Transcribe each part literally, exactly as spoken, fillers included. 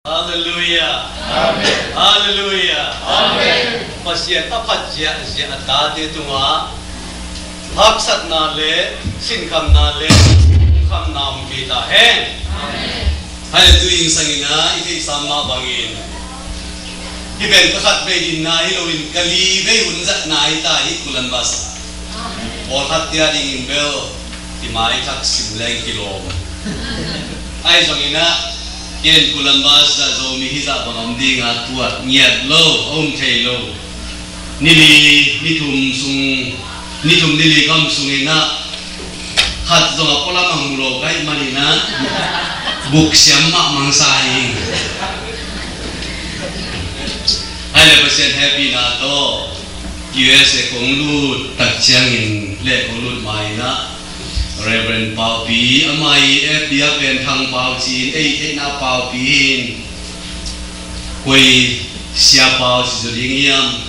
Halleluiah. Amen. Halleluiah. Amen. Pasian a phat ziahziah a tate tungah haksatna le sinkhamna le khamna hong pia ta hen. Amen. Hallelujah. Sangin ah i theihsa mah bangin, hih pen ka khat vei dinna hi loin ka li vei hun zatna hi ta hi, Columbus. Pawlkhat tia dingin bel i mai thak sim leng kilawm. Ahi zongin ah, ken Columbus ah Zomi hizah bang om dinga tuat ngiat lo, a um thei lo. Ni li, ni thum sung, ni thum ni li kam sungin ah khat zong a pualam ang mu lo ka hih manin ah, buksiam mah mangsa hi. Hai le Pasian hehpihna tawh U S A kong lut tak ciangin le kong lut ma-in ah Reverend Paupi, amah i F B a pen Thang Pau ci-in, ei theihna Paupi hi in, koi Sia Pau ci zaw ding hiam?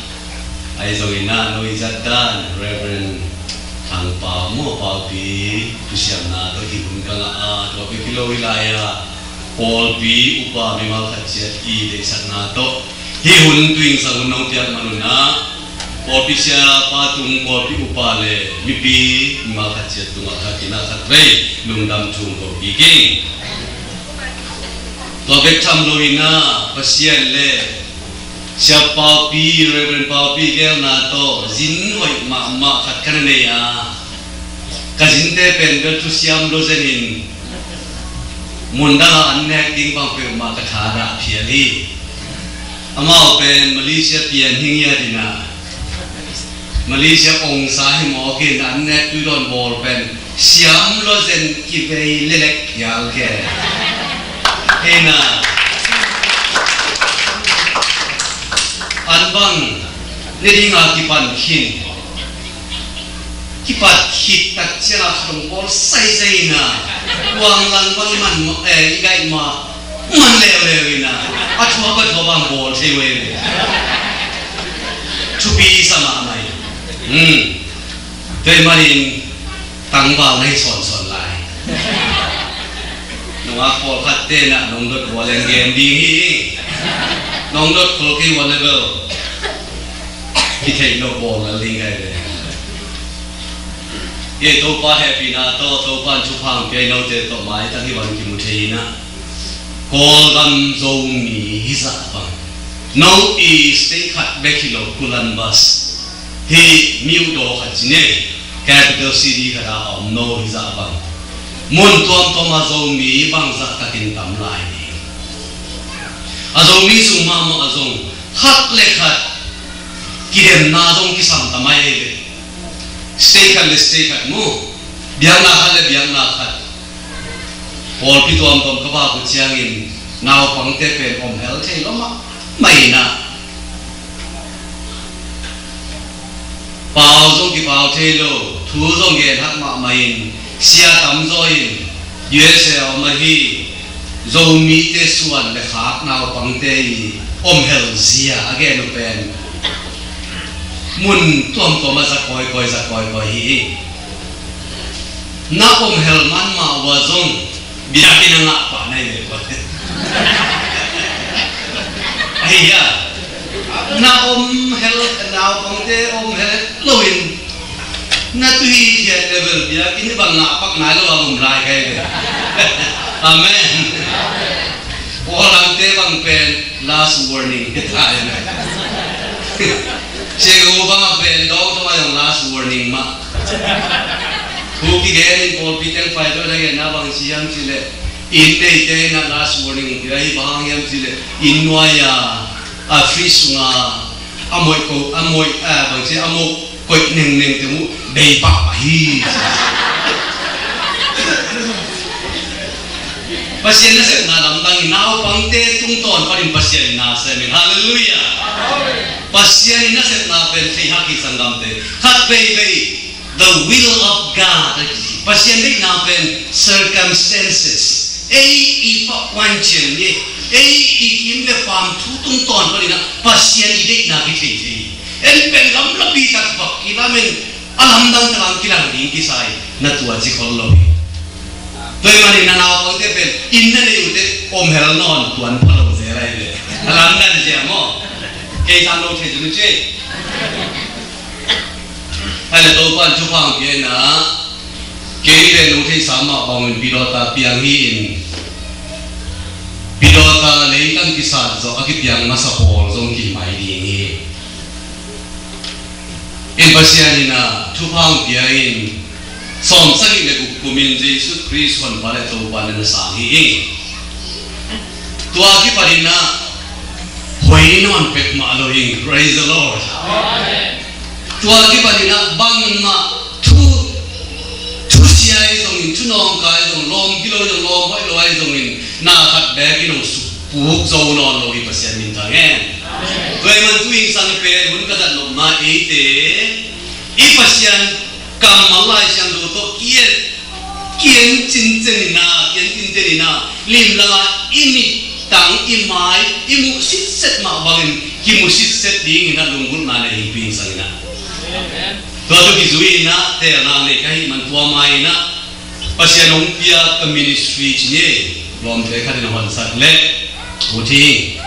Ahi zongin ah no i zat dan Reverend Thang Pau maw, Paupi thusiamna tawh hih hun ka ngah a, tua bek hi lo, hih lai-ah pawlpi upa mimal khat ciat i deihsakna tawh hih hun tuingsang hun nong piak man un ah, pawlpi siapa tung, pawlpi upa le mipi mimal khat ciat tungah khat in ah khat vei lungdam thu ko kik ing. Tua bek tham lo-in ah Pasian le Sia Paupi, Reverend Paupi geelna tawh zin hoih mahmah khat ka na nei a, ka zinte pen bel thusiam lo zenin mun dangah an nek ding bang peuhmah ka thadah phial hi. Amau pen Malaysia pian hi ngiat in ah, Malaysia ongsa hi mawk in, an nek tuidawn bawl pen siam lo zen kivei lelek hial ke. Hei na, an bang ni dinga kipan khin, kipat khit tak ciangah khat hong bawl saisai in ah, kuang lang bang i man, eh, i gaih ma man leuleu in ah, a thuak a thuak bang bawl thei uh hi. Thupi sa mahmah hi. Hmm. Tua ahih manin tangval na hi sawnsawn lai. Nungak pawlkhat te in ah nong dot bawl leng gen ding hi. Nong dot khol kei uh leh bel kitheih loh bawl lel ding ka hi ve. Kei Topa hehpihna tawh, Topa in thupha hong pia-in note tawh maitang hih bang kimu thei in ah, Kawlgam Zomi hizah bang, no i state khat bek hi lo, Columbus, hih mi uh daw khat ci ne, capital city khat ah a om no hizah bang, mun tuamtuam ah Zomi bangzah takin tam lai ding. A Zomi sung mahmah ah zong khat le khat kidemna zong kisam ta mai ve. State khat le state khat mu, biakna khat le biakna khat. Pawlpi tuamtuam ka vak uh ciangin naupangte pen om hel thei lo mahmah in ah, pau zong kipau thei lo, thu zong gen hak mahmah in, sia tamzaw in, U S A a om ahi Zomite suan le khak naupangte i om hel zia a gen uh pen mun tuamtuam ah za kawikawi, za kawikawi hi. Na om hel man mah uh ah zong biakinn a ngah pah na hi ve kua. Ahi hia? Na om hel, naupangte om hel loin na tui khiat level biakinn bang ngah pak nai lo a om lai ka hi ve. Amen. Pawlangte bang pen last warning hi ta hi ve. Siagu bang a pen dawng tawh a zong last warning mah. Thu kigen in pawlpi teng pai tawh na genna bang ci hiam cih leh, inn neite in ah last warning pia hi. Bang hang hiam cih leh, inn nuai a, a fridge sungah a moih ko, a moih, a, bang ci, a moh koih nengneng teng uh bei pahpah hi. Pasian nasepna lamdang in, naupangte tungtawn panin Pasian in na sem in. Halleluiah. Pasian in nasepna pen thei hak hi, sanggamte. Khat veivei, the will of God. Pasian deihna pen circumstances, ei i pahpuan ciang ni, ei i kim le pam thu tungtawn panin ah Pasian i deihna kithei thei. En pen lamlapi tak bak kilam in, a lamdang taklam kilang ding kisai na tua ci khol lo hi. Tua ahih manin na naupangte pen inn na nei uh teh om hel nawn tuan pha lo ze. Kan zia maw? Kei sang lo thei zun ci. Ai le Topan thupha hong pia in ah, kei pen nong theihsa mah bangin pilawta piang hi in, pilawta leitang kisat zawh a kipiang masa pawl zong kimai ding hi. In Pasian in ah thupha hong pia in, sawm sagih le guk kumin Jesu Khrist Honpa le Topa na na sang hi in. Tua kipanin ah hoi nawn pek mah lo in, praise the Lord. Amen. Tua kipanin ah bangmah thu, thusia ahi zongin, thunawngka ahi zong, lawm kilo zong, lawm hoih lo ahi zongin, na khat beek in hong sukpuk zo nawn lo hi Pasian min thang hen. Tua ahih man tu zingsang pen hun ka zat nopna eite i Pasian kammal Lai Siangtho tawh ki-en, ki-en cincin in ah, ki-en cincin in ah, limlanga i mit tang, i mai i muh sitset mah bangin kimu sitset dingin ah lunggulhna nei hi tu zingsang in ah. Tua tawh kizui in ah teelna nei ka hih man tua mai in ah Pasian hong pia ka ministry ci ni, lawmte khat in a honsak leh ut hi.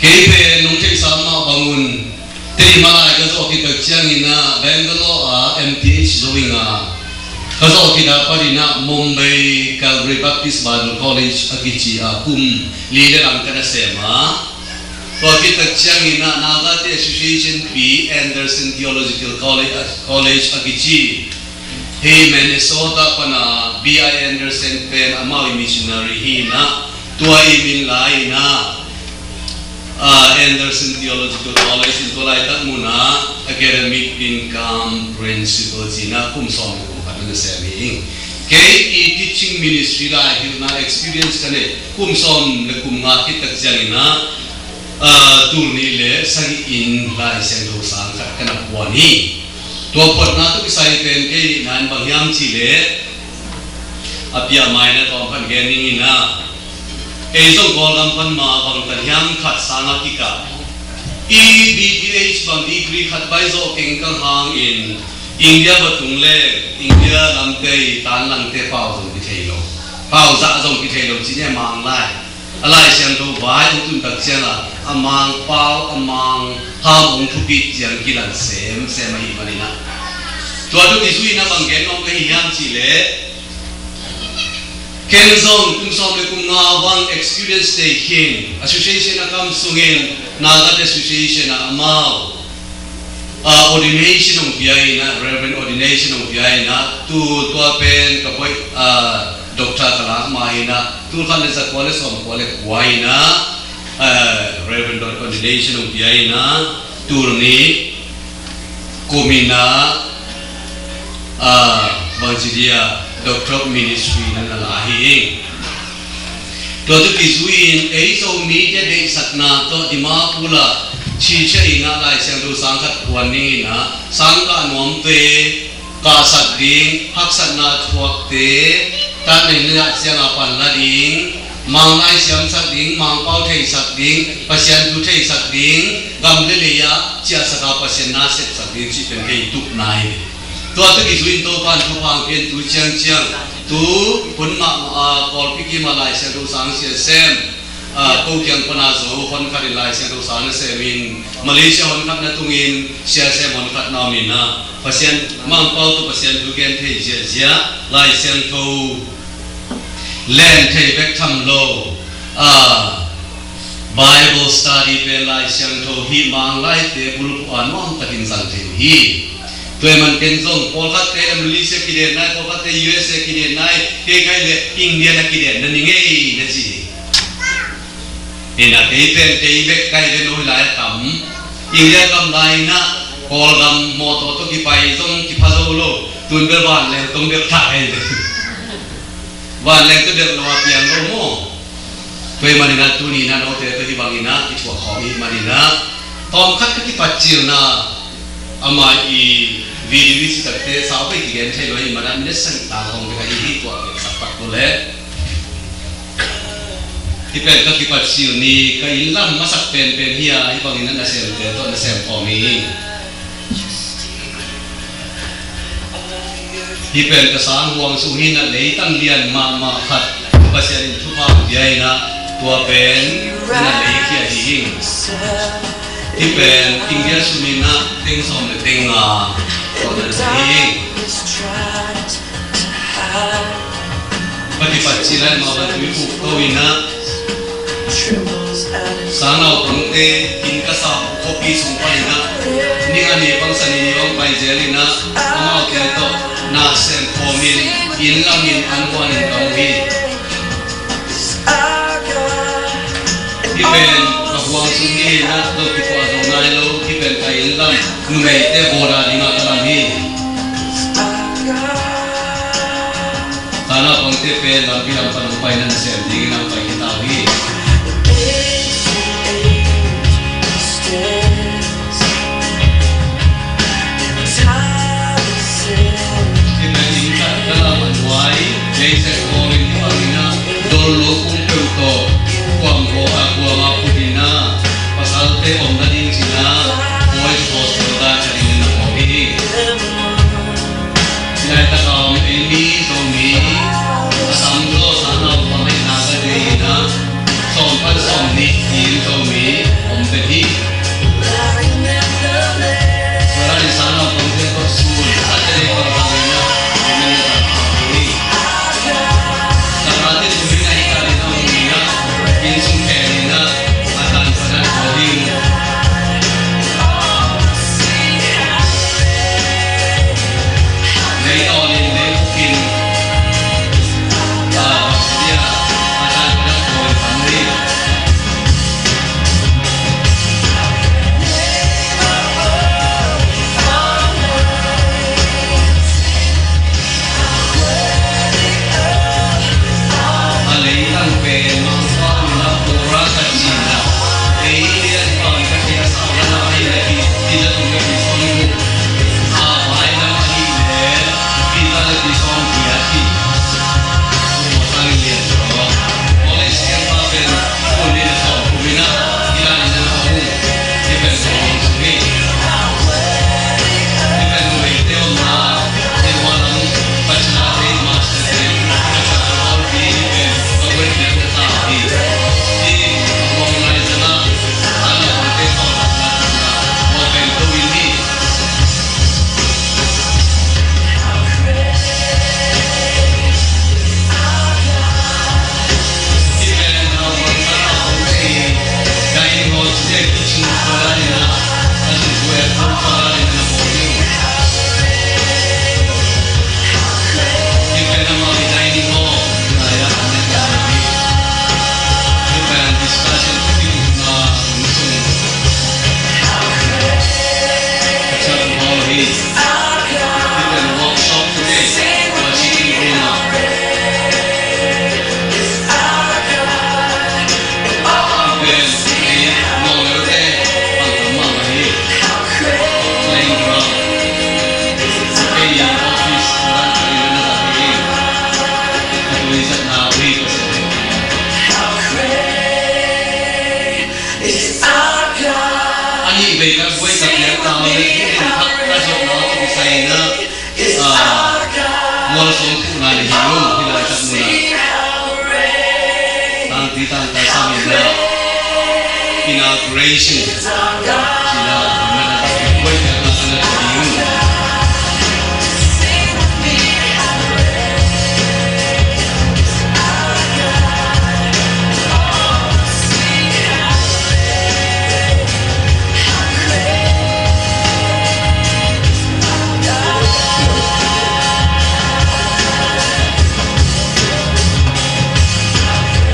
Kei pen nong theihsa mah bangun Tedim ah lai ka zawh khit tak ciangin ah Bangalore ah M T H zo ing a, ka zawh khit a panin ah Mumbai Calvary Baptist Bible College a kici a kum li le lang ka na sem a, tua khit tak ciangin ah Naga Association pi Anderson Theological College, College a kici, hih Minnesota pan a B I Anderson pen amau i missionary hi in ah, tua i min lai in ah, ah, Anderson Theological College in tua laitak mun ah academic dean cum principal ci in ah kum sawm le kum khat na sem hi ing. Kei i teaching ministry lai hilhna experience ka nei kum sawm le kum nga khit tak ciangin ah, ah, tul nih le sagih in Lai Siangtho sang khat ka na puan hi. Tua puanna tawh kisai pen kei in ah bang hiam cih leh, a piak mai in ah tawm khat gen ning in ah, ei zong Kawlgam pan mah bang tan hiam khat sang a kikah i B T H bang degree khat bai zawh keng ka hangin India va tung le India lamte i tanlangte pau zong kithei lo, pau zah zong kithei lo ci ni a, Manglai. A Lai Siangtho vai hong tun tak ciangin a Mangpau, a Mangham hong thupit ciang kilang semsem ahih manin ah, tua tawh kizui in ah bang gen nuam ka hi hiam cih leh, ken zong kum sawm le kum nga bang experience nei khin, association a kam sungin Naga Association ah amau ah, ordination hong pia in ah, Reverend ordination hong pia in ah, tu tua pen ka boih, ah, doctor ka lak ma in ah, tul khat le za kua le sawm kua le kua in ah, ah, Reverend ordination hong pia in ah, tul nih kum in ah, ah, bang ci dia, Doctor of Ministry na na la hi ing. Tua tawh kizui in ei Zomi te deihsakna tawh Dimapur ah Chin State in ah Lai Siangtho sang khat puan ning in ah, sang kah nuamte kahsak ding, haksatna thuakte, tat nei na ciang a pan la ding, Manglai siamsak ding, Mangpau theisak ding, Pasian thu theisak ding, gam le lei ah ciahsak a Pasian na sepsak ding cih pen kei tupna hi. Tua tawh kizui in Topan thupha hong pia in tu ciangciang, tu hun mah, ah, Kawlpi kim ah Lai Siangtho sang sia sem, ah, ko kiang pan a Zo honkhat in Lai Siangtho sang na sem in, Malaysia honkhat na tung in sia sem honkhat na om in ah, Pasian, Mangpau tawh Pasian thu gen thei ziahziah, Lai Siangtho len thei bek tham lo, ah, Bible study pen Lai Siangtho hih Manglaite bulphuh a nuam takin zang thei uh hi. Tua ahih man ken zong pawlkhatte Malaysia kiden nai, pawlkhatte U S A kiden nai, kei kai le India na kiden na ni ngei na ci hi. Ina kei pen kei bek kai le no lai a tam. India kam lai in ah Kawlgam mawtaw tawh kipai zong kipha zo lo. Tun bel vanleng tong bel thah hi. Vanleng tawh delh lo a piang lo maw? Tua ahih manin ah tuni in ah note tawh hih bangin ah kithuah khawm ahih manin ah, tawmkhat ka kipatcilna, amah i video i citakte sau pei kigen thei lo ahih manin ah minute sagih ta khawng bek ahi hi. Tua bek sak pak ko leh, hih pen ka kipatcil ni, ka inn lam masak penpen hi a, hih bangin ah nasemte tawh nasem khawm hi. Hih pen ka sang huang sung hi in ah, leitang lian mahmah khat Pasian in thupha pia in ah, Tua pen na leikhia hi. Hih pen India sum in ah teng sawm le teng nga tawh na hi. Pakipat ci lai ma ban tui uk to in ah, sangnaupangte kin ka sa khuapi sung pan in ah, ning a ni bang, sa ni ni bang pai zel in ah, amaute tawh na sem khawm in, inn lam in an huan in ka om hi. Hih pen ka huang sung hi in ah, lo kituah zo nai lo, hih pen ka inn lam, numeite bawl a ding a ka lam hi. Sangnaupangte pen lampi lam pan hong pai na, na sem dingin hong pai hi ta uh hi. Hih pen inn khat ka lam a nuai, leiset bawl in hih bangin ah, dol lo kung peuh tawh, kuam bawl a, kuam a put in ah, pasalte omna ding ci in ah, boys hostel dan ka ding in ah bawl hi. Hih laitak a om ei mi Zomi, a tamzaw sangnaupang ahihna ka deih in ah, sawm pan sawmnih in Zomi om vet hi. Tua dan in sangnaupangte tawh sun a tele bang bang in ah, amen na tak hi. Sangnaupangte tuni in ah hih dan in ah om in ah, inn sung pen in ah, a tan pan a thaw ding. A leitang pen mangpha in ah Torah ka ci in ah, ei lian pan ka ci a, sau dan a ahih leh Peter, Peter tung leh Peter sawm in ah, a vai lam ahih leh Peter leh Peter sawm kiat hi. Tua sang in lian zaw. College kiang pa pen kum nih leh sawm kum in ah, hih dan in ah hong. Hih pen Zomi sung hi. Hih pen numeite omna, hih hua lam bachelor te, master te, bachelor te, hih pen a graduate te ta hi. Hih a hong lai zang a, a na hong te tawh na, na, na, hua pen to in hi. Discussion topic, uh, Ka chak hall hi. Hih pen workshop today, tua sitting room ah. Hih pen ei nawlngelte pang tam mahmah hi. Playground. Ei office, tua dan ka inn ah na hi. Ka tui zatna uh hi, ka sitting room. A nih vei ka buai ka piak ta leh, hih pen thak ka zawhna tawh kisai in ah, ah, mual sawm phuhna le hi lo, hih laitak mun ah. Tangpi tangka sam in ah, inauguration ci in ah, a man a buai piak na, a na ding.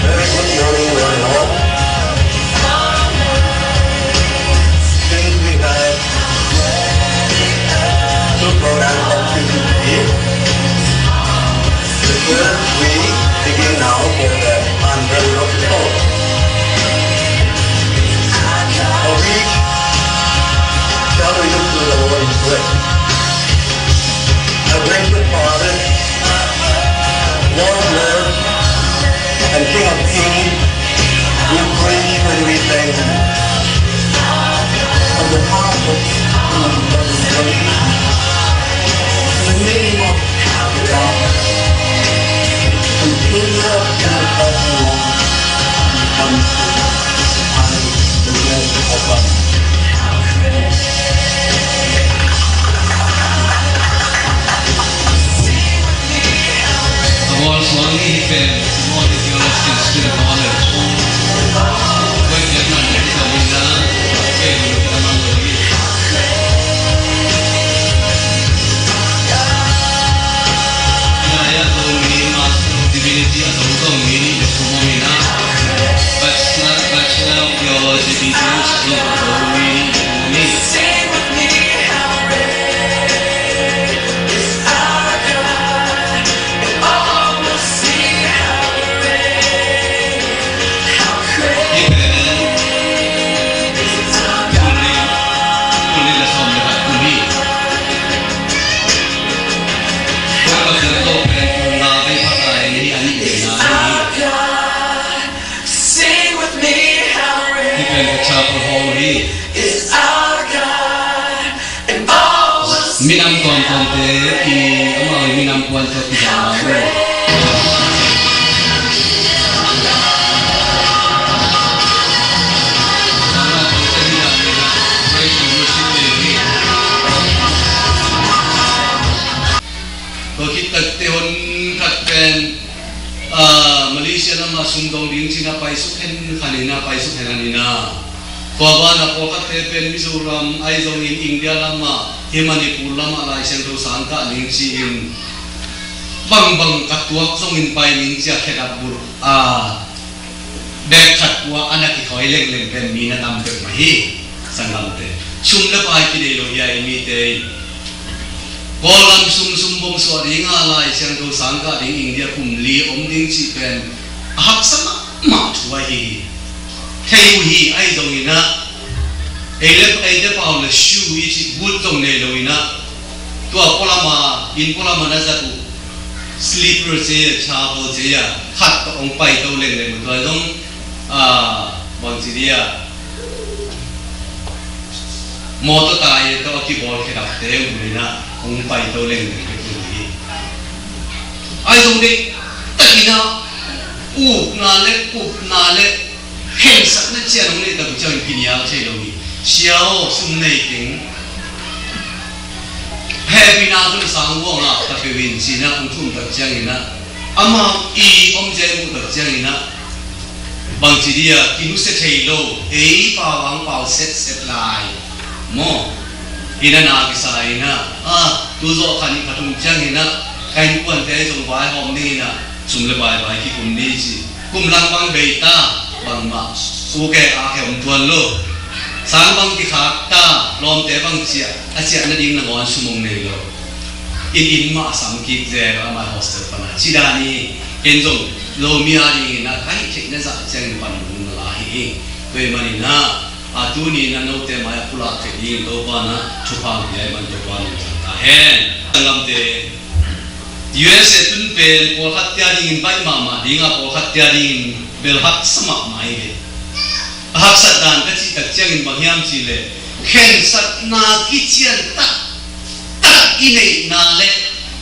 Very good morning, one and all. Since we Chapel Hall hi. Minam tuamtuamte i amau i minam puan tawh kizang Tua khit takte hon khat pen, ah, Malaysia lamah sumdong ding cih a paisuk hen khan in a, paisuk hen khan in a. Tua banah pawlkhatte pen Mizoram ahi zongin India lamah, hi Manipur lamah Lai Siangtho sang kah ding ci-in bangbang ka tuak zongin pai ning ci a khedap bulh a, bek khat pua a na kikhawi lengleng pen mi na tam peuhmah hi. Sanggamte, sum le pai kinei lo hi a, i mite in Kawlgam sumsum bom suah ding a, Lai Siangtho sang kah ding India kum li om ding cih pen a haksa mahmah thu ahi hi. Thei uh hi, ahi zongin a, ei le, eite pau le shoe i cih boot zong nei lo in a, tua pualama, inn pualama na zat uh slipper ci a, chapel ci a, khat tawh hong paito lengleng uh, tua zong, ah, bangci dia, mawtaw tai tawh a kibawl khedapte uh in a, hong paito lengleng uh hi. Ahi zong deih takin a, ukna le upna le khensatna cian hong neih tak uh ciangin kinial thei lo hi. Sia aw, sum nei keng. Hehpihna tawh na sang buang a, ta peuh in ci-in a hong thum tak ciangin a, amau i om ciang i muh tak ciangin a, bangci dia kinusia thei lo, ei pau ang pau setset lai maw? Inn a na kisa in a, ah, tu zawh khat nih khat thum ciangin a, ka innkuante zong vaihawm dingin a, sum le pai vai kikum ni ci. Kum lang bang bei ta, bangmah sukek a khe om tuan lo. Sang bang kikhak ta, lawmte bang ciah, a ciah nading nangawn sum hong nei lo. Inn, inn mah a sam kik zel a, amah hostel pan a. Ci dan hi, ken zong Zomi a dingin a, ka hih theihna zah ciangin pan hong la hi. Tua ahih manin a, a tuni in a note mai-ah pulak theih dingin Topa in a thupha hong pia ahih man Topa in hong zang ta hen. Sanggamte, U S A tun pen pawlkhatte a dingin baih mahmah ding a, pawlkhatte a dingin bel haksa mahmah hi ve. A haksat dan ka cih tak ciangin bang hiam cih leh, khensatna kician taktak i neihna le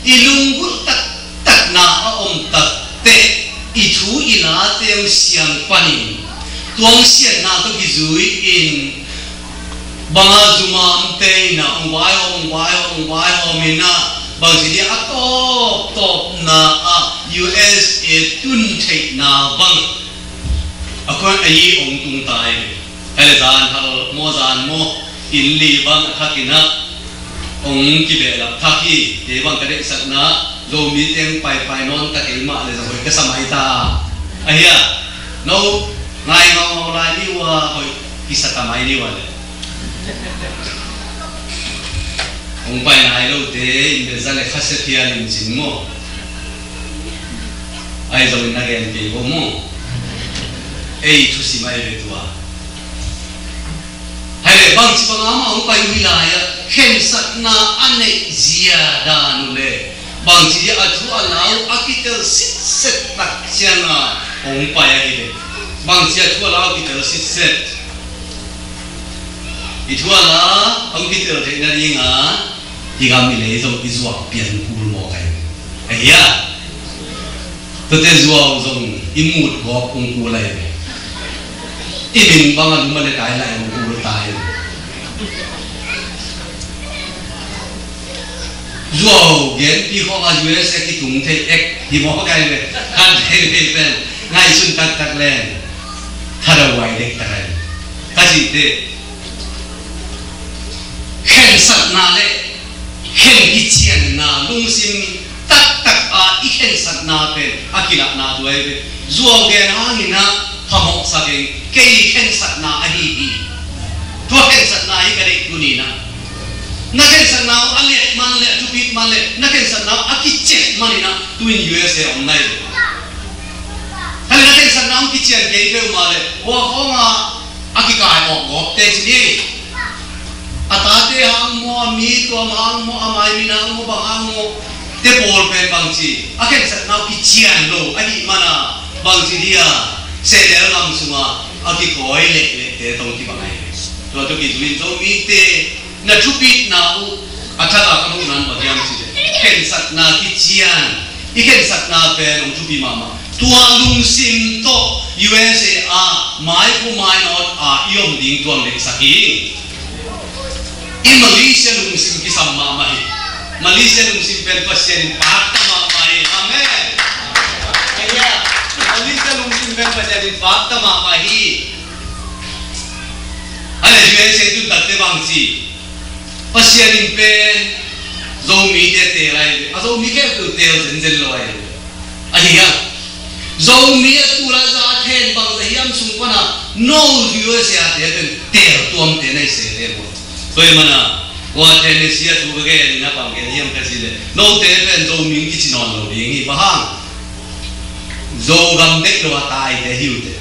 i lunggulh taktakna a om takteh i thu i late hong siang panin, tua hong sianna tawh kizui-in bang a zumamte in a hong vaihawm, hong vaihawm, hong vaihawm in a, bangci dia a tawptawpna ah U S A tun theihna bang a khuan a yi hong tung ta hi ve. Ahih leh zan hal maw, zan maw, inn li bang a thak in a hong kibehlap thak hi. Kei bang ka deihsakna Zomi teng paipai nawn ta kei mah leh zong hoih ka sa mai ta. Ahi a, no ngai ngaungau lai ni uh a, hoih kisa ta mai ni uh a leh. Hong pai nai lote in bel za le khasia phial in cin maw? Ahi zongin na gen kei bo maw? Ei thusim ahi ve tua. Hai le bangci bang amah hong pai uh hi lai-ah, khensatna a neih zia dan uh le bangci dia a thu a la uh a kitel sitset tak ciangin hong pai ahi ve. Bangci a thu a la uh a kitel sitset. I thu a la hong kitel theih nading a, i gam i lei zong i zuak pian kul mawk ahi ve. Ahi a, tuate zuau zong i mut gawp kul ahi ve. I min bang a lum a le kai lai kul ta hi. Zuau genpi khawng a U S A kitung thei ek hi mawk ahi ve. Kan thei ve pen ngaihsun taktak leng thadau vai dek tak ahi. Ka cih teh, khensatna le khen kicianna, lungsim taktak a i khensatna pen a kilahna tua hi ve. Zuau gen hangin a phamawhsak ing, kei khensatna ahi hi. Tua khensatna hi ka deih tuni-in a. Na khensatna uh a liat man le, a thupit man le, na khensatna uh a kician manin a, tu-in U S A om nai ve. Hale na khensatna uh kician kei peuhmah le, hua khawng a a kikai awk gawpte ci ni. A tate hang maw, a mi tuam hang maw, a mai min hang maw, bang hang maw, te pawl pen bangci a khensatna uh kician lo ahih mana, bangci dia sehlel gam sunga a kikawi lehleh te tawh kibang ahi. Tua tawh kizui in Zomite na thupitna uh a thak a ka muhna in bang hiam cih leh, khensatna kician, i khensatna pen hong thupi mahmah. Tua lungsim tawh U S A ah mai pu mai nawt a i om ding tuang deihsak hi. I Malaysia lungsim kisam mahmah hi. Malaysia lungsim pen Pasian in pakta mahmah hi. Amen. Aia, Malaysia lungsim pen Pasian in pakta mahmah hi. Ahi leh U S A tun tatte bang ci, Pasian in pen Zomite teel ahi ve. A Zomi khempeuh teel zenzen lo ahi ve. Ahi a, Zomi a tul a za a then bangzah hiam sung pan a no U S A te pen teel tuamte na hi se le maw. Tua ahih manin a, tua then a sia thu ka gen in a bang gen hiam ka cih leh, note pen Zomi kici nawn lo ding hi, bang hang? Zogam bek lo a taite hi uh teh.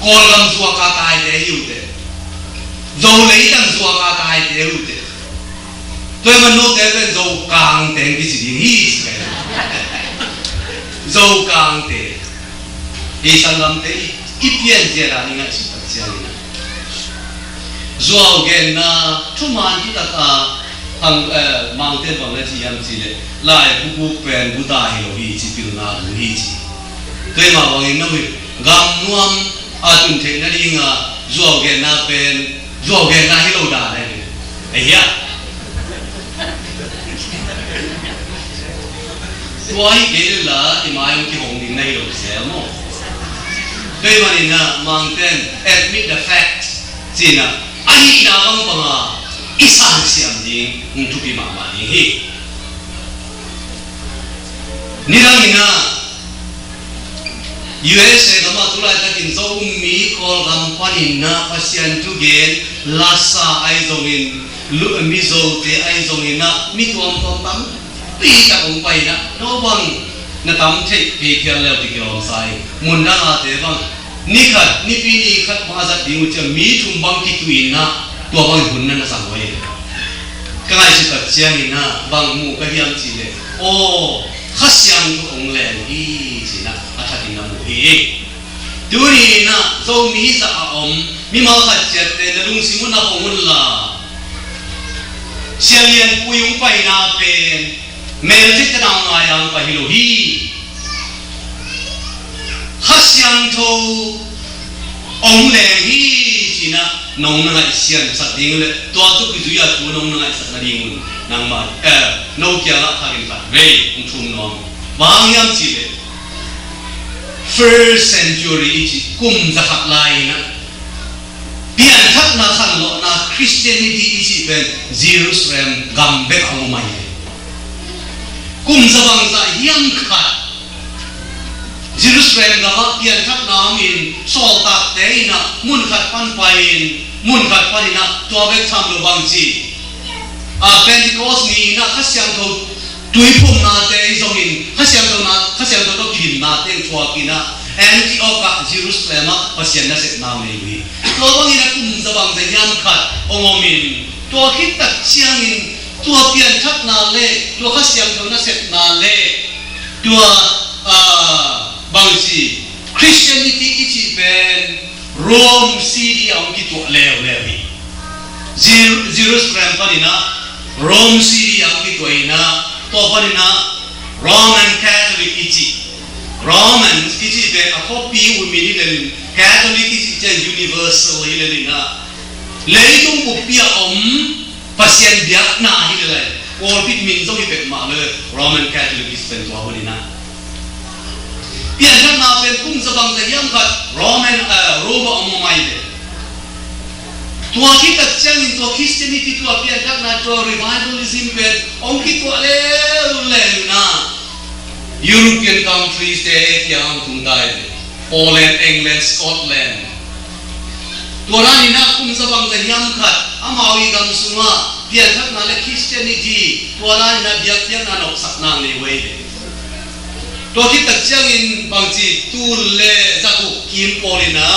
Kawlgam zuak a taite hi uh teh. Zo leitang zuak a taite hi uh teh. Tua ahih manin note pen Zokangte kici ding hi ci ka hi. Zokangte. Ei sanggamte i, i pian ciat a i ngaihsut tak ciangin a, zuau genna thuman thutak a, hang, eh, Mangte'n bang na ci hiam cih leh, lai bukuk pen buta hi lo hi ci, pilna bu hi ci. Tua ahih mah bangin na hi, gam nuam a tun theih nading a zuau genna pen zuau genna hi lo dan ahi ve. Ahi a, tua hi kei leh la i mai hong kihong ding na hi lo zel maw. Tua ahih manin a, Mangte'n admit the fact ci-in a, ahihna bangbang a i sansiam ding hong thupi mahmah ding hi. Nidangin a, U S A gam ah tu laitakin Zomi Kawlgam panin a Pasian thugen lasa ahi zongin, lu-, Mizote ahi zongin a, mi tuamtuam tampi tak hong pai in a, no bang na tam theih kei phial leu ti kilawm sa hi. Mun dang a te bang, ni khat, Nipi ni khat bang a zat ding uh ciang mi thum bang kituh in a, tua bang hun na na zang uh hi. Ka ngaihsut tak ciangin a, bang mu ka hiam cih leh, aw, Kha Siangtho hong leng hi ci-in a, a thakin na mu hi. Tuni in a, Zomi hizah a om mimal khat ciatte na lungsim uh na hong un la, Sia Lianpuii hong paina pen melchihte na hong ngai a hong pai hi lo hi. Kha Siangtho hong leng hi ci-in a nong na ngaihsiamsak ding leh, tua tawh kizui a thu nong na ngaihsak nadingun nangmah, eh, no kiangah khat in khat vei hong thum nuam. Bang hang hiam cih leh, first century i cih kum zakhat lai-in a, pianthakna khanlawhna Christianity i cih pen Jerusalem gam bek a om ahi. Kum za bangzah hiam khat Jerusalem gam ah pianthakna om in, sawltakte in a mun khat pan pai in, mun khat panin a, tua bek tham lo bang ci, a, Pentecost ni in a Kha Siangtho tuiphumnate i zongin, Kha Siangtho na, Kha Siangtho tawh kidimnate thuak in a, Antioch ah, Jerusalem ah Pasian nasepna nei uh hi. Tua bangin a kum za bangzah hiam khat hong om in, tua khit tak ciangin tua pianthakna le tua Kha Siangtho nasepna le tua, ah, bang ci, Christianity i cih pen Rome city ah hong kituah leuleu hi. Jer-, Jerusalem panin a Rome city ah hong kituah in a, tua panin a Roman Catholic i cih, Roman i cih pen a khuapi uh min hi lel in, Catholic i cih ciang universal hi lel in a, leitung buppi ah om Pasian biakna hi lel a, pawlpi min zong hi peuhmah lo, Roman Catholic i cih pen tua hun in a. Pianthakna pen kum za bangzah hiam khat Roman, eh, Rome ah om om ahi ve. Tua khit tak ciangin tua Christianity, tua pianthakna, tua revivalism pen hong kituah leuleu in a, European countries te kiang hong tung ta hi ve. Poland, England, Scotland. Tua dan in a kum za bangzah hiam khat amau i gam sungah pianthakna le Christianity, tua dan in a biakpiakna nopsakna nei uh hi ve. Tua khit tak ciangin bang ci, tul le za guk kim pawl in a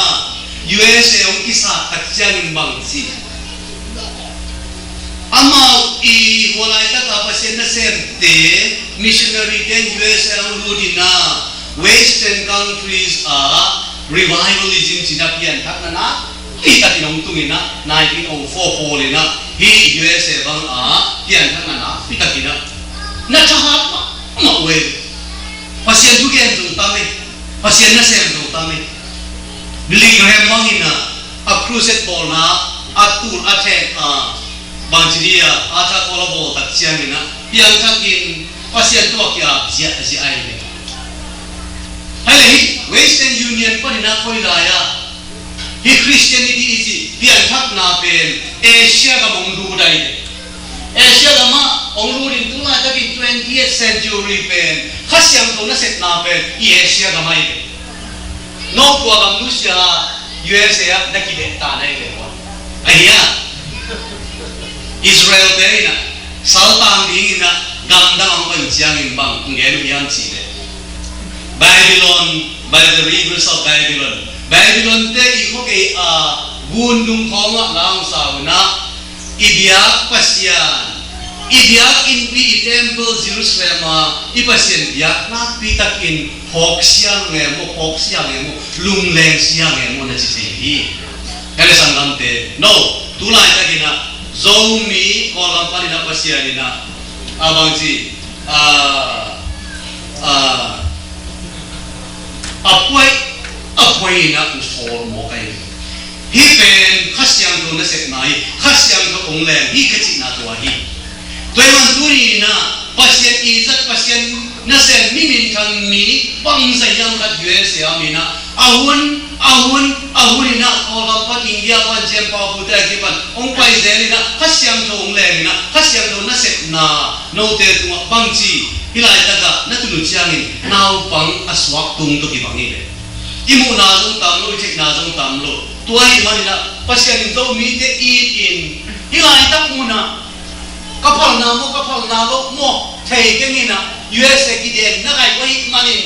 U S A hong kisat tak ciangin bang ci, amau i hua laitak a Pasian nasemte, missionary te in U S A hong lut in a, Western countries ah revivalism cih a pianthakna nakpi takin hong tung in ah, nineteen oh four pawl in ah hih U S A bang ah pianthakna nakpi takin ah na thahat mahmah uh e. Pasian thugen zong tam e, Pasian nasem zong tam e. Billy Graham bang in ah a crusade bawlna a tul a thek a, bangci dia a tha kawl a bawl tak ciangin ah piangthakin Pasian tawh a ki-ap ziahziah ahi ve. Hai le hih Western Union panin ah koi lai ah hih Christianity i cih pianthakna pen Asia gam hong lut ahi ve. Asia gam ah hong lut in tu laitakin twentieth century pen Kha Siangtho nasepna pen i Asia gam ahi ve. No kua gam nusia U S A ah na kideh ta na hi ve maw? Ahi a, Israel te in ah saltang dingin ah gamdang hong pan ciangin bang hong gen uh hiam cih leh, Babylon, by the rivers of Babylon. Babylon te i khuakei a gun dung khawngah la hong sa uh in ah, i biak Pasian, i biak innpi, i temple Jerusalem ah i Pasian biak nakpi takin phawk siang e maw, phawk siang e maw, lungleng siang e maw na ci thei hi. Ka le sanggamte, no, tu laitakin ah Zomi Kawlgam panin ah Pasian in ah a bangci a, a, a phuai, a phuai in ah hong sawl mawk ahi. Hih pen Kha Siangtho nasepna hi, Kha Siangtho hong leng hi ka cihna tua hi. Tua ahih man tuni in ah Pasian i zat, Pasian nasem mi minthang mi bangzah hiam khat U S A ah om in ah, a hun, a hun, a hun in ah Kawlgam pan, India pan, ciampau pute a kipan hong pai zel in ah Kha Siangtho hong leng in ah, Kha Siangtho nasepna note tungah bangci hih laitak ah na tun uh ciangin naupang a suak tung tawh kibang hi ve. I muhna zong tam lo, i theihna zong tam lo. Tua ahih manin ah Pasian in Zomite it in hih laitak mun ah ka phalna maw, ka phalna lo maw thei keng in ah U S A kiden na kaih uh ahih manin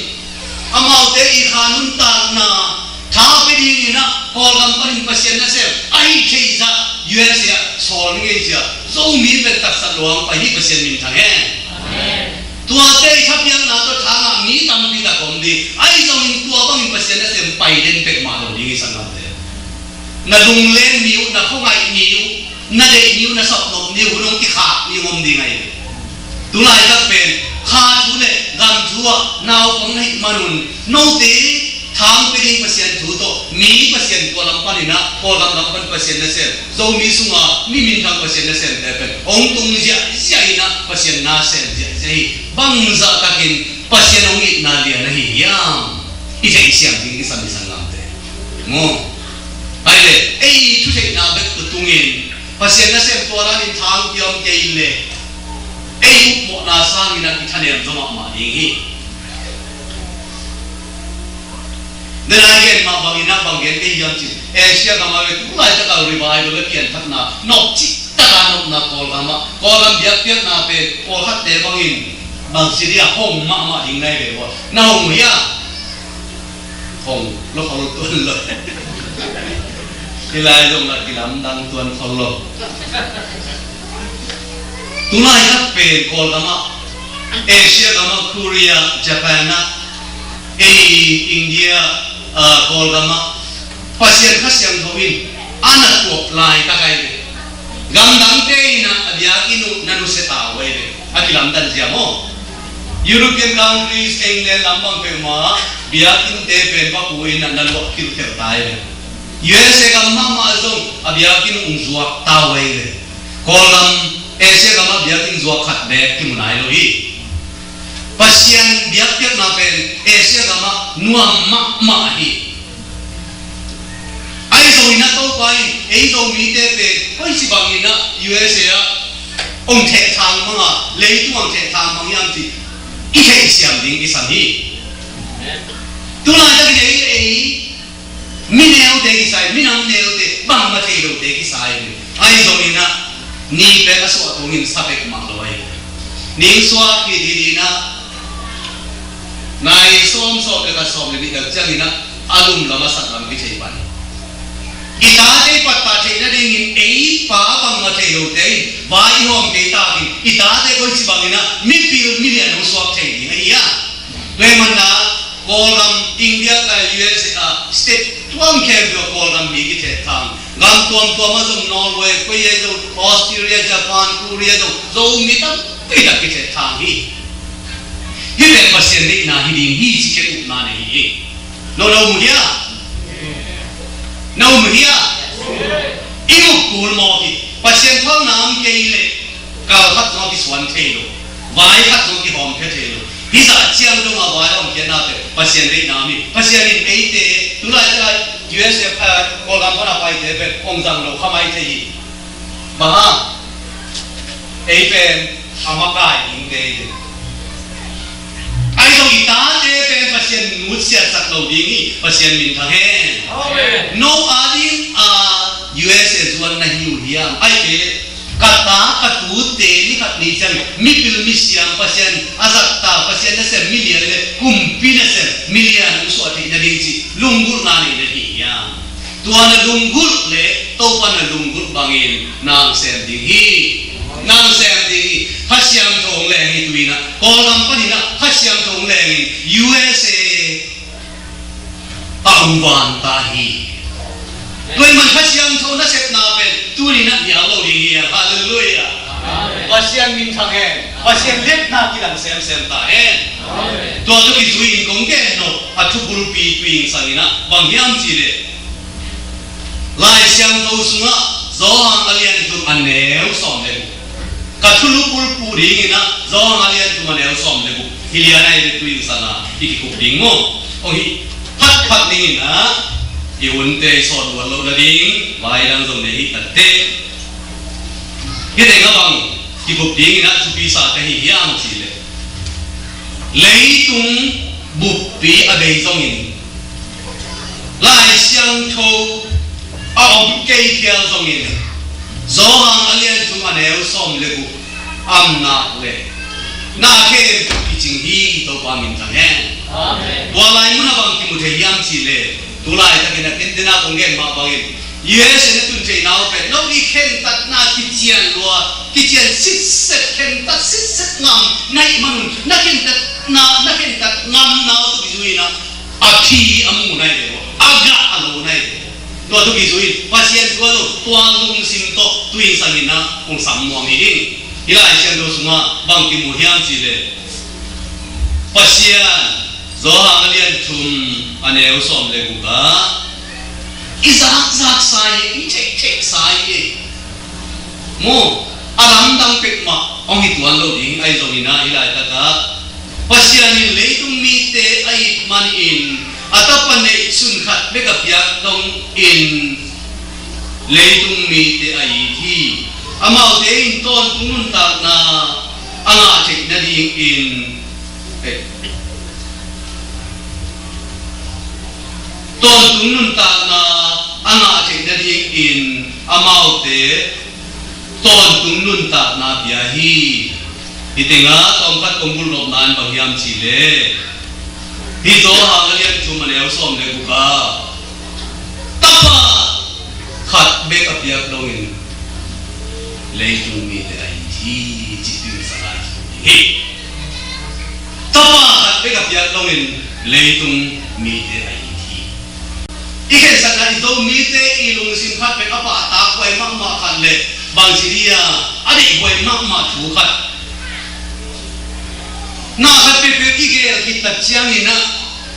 amaute i kha nuntakna tha pia dingin ah Kawlgam panin Pasian nasem ahih theih zah U S A ah sawl ngei cia. Zomi pen taksa luang pai hi, Pasian minthang hen. Tuate i thapiakna tawh tha ngah mi tampi tak om ding. Ahi zongin tua bangin Pasian nasem pai den pek mah lo ding hi sanggamte. Na lungleng ni uh, na khuangaih ni uh, na deih ni uh, na sapnop ni uh, hun hong kikhak ni uh om ding ahi ve. Tu laitak pen kha thu le gam thu ah naupang na hih manun note thang pia ding Pasian thu tawh, mi Pasian tua lam panin ah, Kawlgam lam pan Pasian nasem, Zomi sunga mi minthang Pasian nasemte pen hong tung ziahziah in ah Pasian nasem ziahziah hi. Bangzah takin Pasian hong itna lian ahi hiam i theih siam ding kisam hi sanggamte. Maw? Ahi le, ei thutheihna bek tawh tungin Pasian nasem tua danin thang pia om kei le, ei upmawhna sangin ah kithanem zaw mahmah ding hi. Nana gen mah bangin ah bang gen kei hiam cih leh, Asia gam ah ve tu laitak a revival le pianthakna nop cih taka nopna Kawlgam ah, Kawlgam biakpiakna pen pawlkhatte bangin bangci dia hong mahmah ding na hi ve ua. Na hong uh hia? Hong lo khol tuan lo. Hih lai zong la kilamdang tuan khol lo. Tu laitak pen Kawlgam ah, Asia gam ah, Korea, Japan ah, ei India, ah, Kawlgam ah Pasian Kha Siangtho in a na tuak laitak ahi ve. Gamdangte in ah a biakinn uh na nusia ta uh ahi ve. A kilamdan zia maw? European countries, England lam bang peuhmah biakinnte pen va pu in ah na luah kilkhial ta ahi ve. U S A gam mahmah zong a biakinn uh hong zuak ta uh ahi ve. Kawlgam, Asia gam ah biakinn zuak khat bek kimu nai lo hi. Pasian biakpiakna pen Asia gam ah nuam mahmah hi. Ahi zongin ah Topa in ei Zomite pen koici bangin ah U S A ah hong thehthang mang a, leitung hong thehthang mang hiam cih i theihsiam ding kisam hi. Tu laitakin ei, ei mi neute kisa hi, minam neute, bangmah thei lote kisa hi. Ahi zongin ah ni pen a suah tungin sa pek mah lo ahi. Ning suak hi didin ah nai sawm, sawm le khat, sawm le nih dang ciangin ah a lum lam a sak lam kithei pan. I tate i pattah theih nadingin ei pa bangmah thei lote in vai i hawm kei takin i tate koici bangin ah mipil milian hong suak thei ding ahi a. Tua ahih manin ah Kawlgam India le U S A ah state tuam khempeuh ah Kawlgam mi kithehthang. Gam tuamtuam ah zong Norway, koi ah zong Australia, Japan, Korea zong Zomi tampi tak kithehthang hi. Hih pen Pasian deihna hi ding hi ci kei upna nei hi. No, no mu hia? No mu hia? I mu kul mawk hi. Pasian thauna om kei leh kal khat zong kisuan thei lo. Vai khat zong kihawm pia thei lo. Hih zah ciang dong a vai a om khiatna pen Pasian deihna om hi. Pasian in eite tulaitak U S A, eh, Kawlgam pan a paite pen hong zang lo kha mai thei hi. Bang hang? Ei pen a makai dingte hi. Ahi zong i tate pen Pasian nutsiatsak lo ding hi. Pasian minthang hen. Amen. Noah ding a U S A zuan na hi uh hiam? Ahih kei leh ka ta ka tute ni khat ni ciang mipil misiam Pasian a zahtak, Pasian nasem milian le kumpi nasem milian hong suah theih nading cih lunggulhna nei na hi hiam? Tua na lunggulh le Topa na lunggulh bangin nang sem ding hi. Nang sem ding hi. Kha Siangtho hong leng hi. Tuni-in ah Kawlgam panin ah Kha Siangtho hong lengin U S A a hong vanta hi. Tua ahih manin Kha Siangtho nasepna pen tuni-in ah nial lo ding hi. Halleluiah. Amen. Pasian minthang hen. Pasian liatna kilang semsem ta hen. Amen. Tua tawh kizui-in kong gen nop a thubulpi tuni sangin ah bang hiam cih leh Lai Siangtho sungah Johan a lian thum a neu sawm le guk. Ka thulu bulpi dingin ah Johan a lian thum a neu sawm le guk. Hih lian ah i vetu in sang a i kikup ding maw? Kong hih phatphat dingin ah i hunte i sawt luat loh nading vai dang zong nei hi ta teh. Hih teng ah bang kikup dingin ah thupi sa ka hi hiam cih leh, leitung buppi a bei zongin, Lai Siangtho a om kei phial zongin, Johan a lian thum a neu sawm le guk a om nak leh na khempeuh kicing hi. Topa minthang hen. Amen. Tua lai mun ah bang kimu thei hiam cih leh, tu laitakin a tenten a kong gen mah bangin U S A na tun theihna uh pen no i khentatna kician lua, kician sitset, khentat sitset ngam na hih man un, na khentatna, na khentat ngamna uh tawh kizui-in ah a thi a mu na hi ve maw, a gah a lo na hi ve maw. Tua tawh kizui-in Pasian tua lo, tua lungsim tawh tuni sangin ah hong sam nuam hi ding. Hih Lai Siangtho sungah bang kimu hiam cih leh, Pasian, Johan a lian thum a neu sawm le guk ah i zakzak sa hi, i theihtheih sa hi. Maw, a lamdang pek mah hong hi tuan lo ding ahi zongin ah hih laitak ah Pasian in leitung mite a it manin a Tapa neihsun khat bek a piak dongin leitung mite a it hi. Amaute in tawntung nuntakna a ngah theih nadingin, eh, tawntung nuntakna a ngah theih nadingin amaute tawntung nuntakna pia hi. Hih tengah tawmkhat kong bulnopna in bang hiam cih leh, hih Johan a lian thum a neu sawm le guk ah Tapa khat bek a piak dongin leitung mite a it hi, ci tawh i sa lai hi. Tapa khat bek a piak dongin leitung mite a it hi. I khensatna, i Zomite i lungsim khat pen a pahtakhuai mahmah khat le bangci dia a deihhuai mahmah thu khat. Na khat peuhpeuh i gel khit tak ciangin ah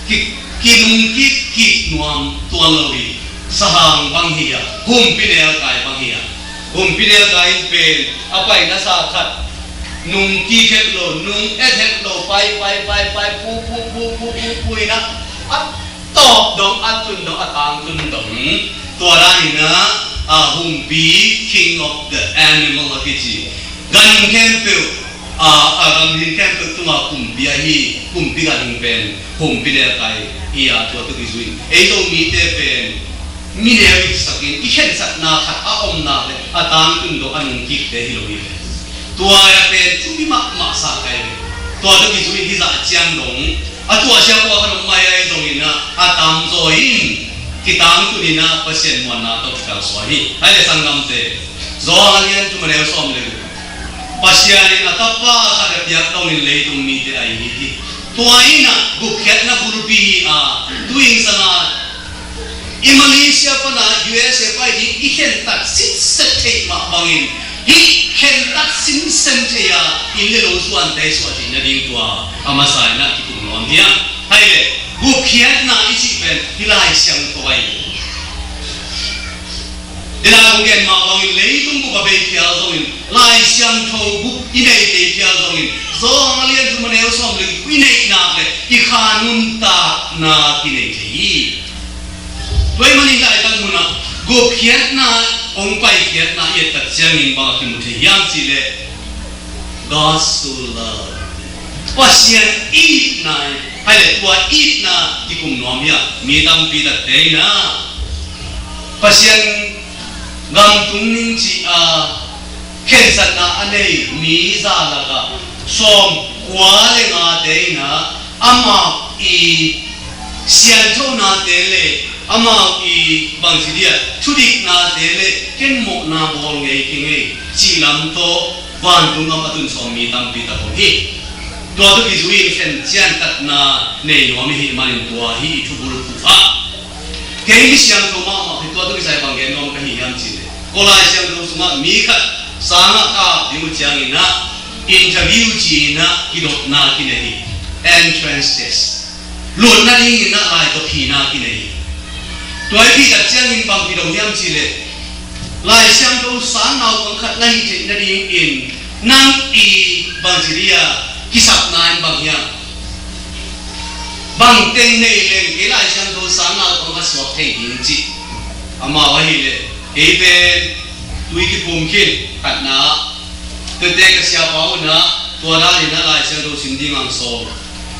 ki, kinungkik kik nuam tuan lo hi. Sahang bang hi a, humpi nelkai bang hi a, humpi nelkai in pen a paina sa khat nung kik het lo, nung et het lo, pai pai pai pai, pu pu pu pu pu pu in ah a tawp dong, a tun dong, a tangtun dong. Tua dan in ah, a, humpi, king of the animal a kici. Ganhing khempeuh, a, a ganhing khempeuh tungah kumpi ahi, kumpi ganhing pen humpi nelkai hi a, tua tawh kizui-in ei Zomite pen mi neu i kisakin, i khensatna khat a om nak leh a tangtun dong, a nungkikte hi lo hi. Tua a pen thupi mahmah sa ka hi ve. Tua tawh kizui-in hih zah ciang dong a tuahsia kua khat om mai ahi zongin ah, a tamzaw in kitangtun in ah Pasian muanna tawh kikalsuan hi. Ahih leh sanggamte, Johan a lian thum a neu sawm le guk, Pasian in a Tapa khat a piak dongin leitung mite a it hi. Tua in ah gupkhiatna bulpi hi a, tu in sangin i Malaysia pan a U S A pai ding i khentat sitset theih mah bangin, hih khentat sinsen thei a, inn le lo suante suah theih nading tua a masa in ah kikum nuam hi a. Hai le, gupkhiatna i cih pen hih Lai Siangtho ahi. Tua in ah kong gen mah bangin leitung bup a bei phial zongin, Lai Siangtho bup i nei kei phial zongin, Johan a lian thum a neu sawm le guk i neih nak le i kha nuntakna kinei thei hi. Tua ahih manin laitak mun ah gupkhiatna, hong paikhiatna i et tak ciangin bang a kimu thei hiam cih leh, God's love. Pasian itna, hai le tua itna kikum nuam hi a, mi tampi takte in ah Pasian gam tung ning ci a khensatna a nei mi za lak ah sawmkua le ngate in ah amau i sianthonate le amau i bangci dia thudiknate le ken mawhna bawl ngei keng ei cih lam tawh vantung gam a tun sawm mi tampi tak om hi. Tua tawh kizui in khen ciantatna nei nuam i hih manin tua hih i thubulphuh ah kei mi siangtho mahmah hi. Tua tawh kisai bang gen nuam ka hi hiam cih leh, ko Lai Siangtho sungah mi khat sangah ka ap ding uh ciangin ah interview ci-in ah kidotna kinei hi. Entrance test. Lut nadingin ah lai tawh phina kinei hi. Tua i phih tak ciangin bang kidong hiam cih leh, Lai Siangtho sang naupang khat na hih theih nadingin nang i bangci dia kisapna in bang hiam? Bang teng nei leng kei Lai Siangtho sang naupang khat suak thei ding ci. Amau ahih leh, kei pen tui kiphum khin, khatna, tuate ka siapa un ah tua dan in ah Lai Siangtho sim ding ang sawl.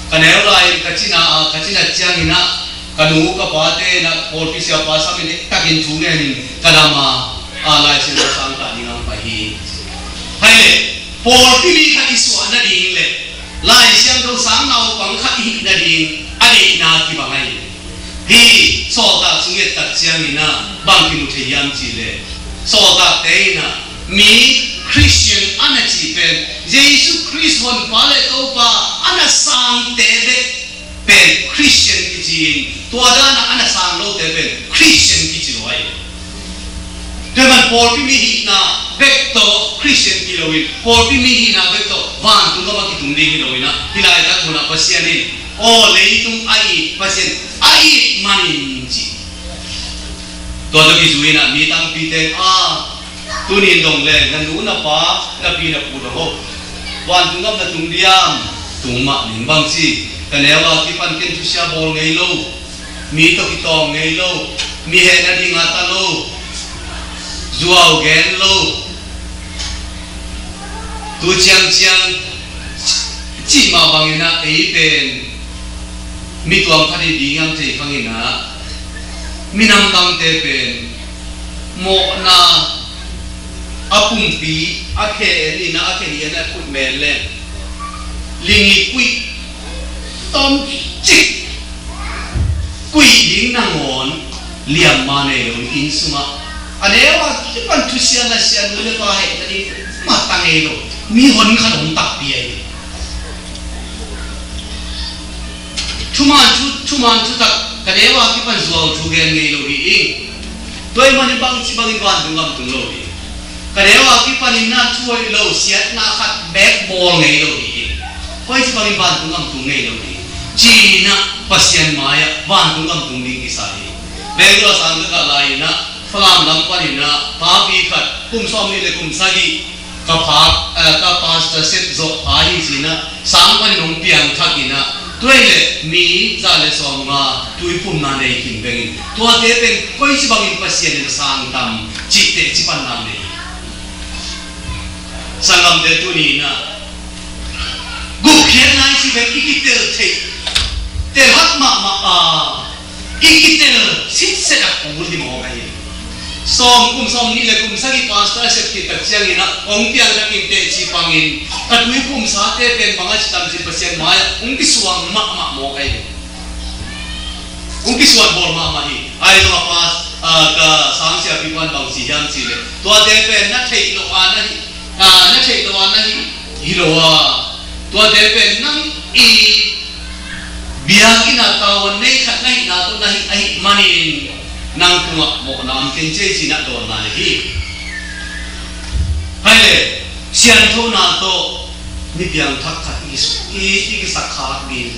Ka neu lai-in ka cina, ka cina ciangin ah ka nu ka pate in ah pawlpi siapa sam in, ektakin thu ngenin ka dam a, a Lai Siangtho sang kah ding ang pai hi. Hai le, pawlpi mi khat i suah nading le Lai Siangtho sang naupang khat i hih nading a deihna kibang ahi. Hih sawltak sung i et tak ciangin ah bang kimu thei hiam cih leh, sawltakte in ah mi Christian a na cih pen, Jesu Khrist honpa le Topa a na sangte bek pen Christian kici in, tua dan a a na sang lote pen Christian kici lo ahi. Tua ahih manin pawlpi mi hihna bek tawh Christian hi lo in, pawlpi mi hihna bek tawh vantung gam a kitung ding hi lo in ah, hih laitak mun ah Pasian in, aw, leitung a it Pasian a it manin ci. Tua tawh kizui in ah mi tampi teng ah, tuni in dong leng na nu na pa, na pi na pu dong o, vantung gam na tung diam? Tung mah ning. Bang ci? Ka neu a kipan ken thusia bawl ngei lo, mi tawh kitawng ngei lo, mi heh nading a ta lo, zuau gen lo, tu ciangciang cih mah bangin ah ei pen mi tuam khat hi ding hiam thei khang in ah, minam dangte pen mawhna a pumpi a khe en in ah, a khe hi en ah, a kut men leng ling i kuih tomcik, kuih ding nangawn liamma nei lo in, inn sungah a neu a kipan thusia nasia, nu le pa heh nading mah ta ngei lo, mihon khat hong takpi ahi. Thuman thu, thuman thutak ka neu a kipan zuau thu gen ngei lo hi ing. Tua ahih manin bangci bangin vantung gam tung lo hi. Ka neu a kipanin na thu hoih lo, siatna khat bek bawl ngei lo hi ing. Koici bangin vantung gam tung ngei lo hi. Ci-in ah Pasian mai-ah vantung gam tung ding kisa hi. Bangalore sang ka kah lai-in ah, Falam lam panin ah papi khat kum sawmnih le kum sagih ka pha, eh, ka pastor sep zawh pha hi ci-in ah, sang panin hong piangthak in ah, tua ahih leh mi za le sawmnga tuiphumna nei khin bengin, tuate pen koici bangin Pasian in a sang tam cih teci panna nei. Sanggamte, tuni in ah gupkhiatna i cih pen i kitel theih, tel hak mahmah a, i kitel sitset a kul hi mawk ahi. Sawm, kum sawmnih le kum sagih pastor a sep khit tak ciangin ah hong piangthak in teci pangin, ka tuiphumsate pen bang a ci tam ci-in Pasian mai-ah hong kisuang mahmah mawk ahi. Hong kisuan bawl mahmah hi. Ahi zong a pas, ah, ka sangsiapi pan bang ci hiam cih leh, tuate pen na theih loh a na hi, ah, na theih loh a na hi, hi lo a, tuate pen nang i Biakinn ah tavuan nei khat na hihna tawh na hih ahih manin nang tungah mawhna om kei in ci-in ah dawnna na hi. Hai le, sianthona tawh mi piangthak khat i, i, i kisak khak ding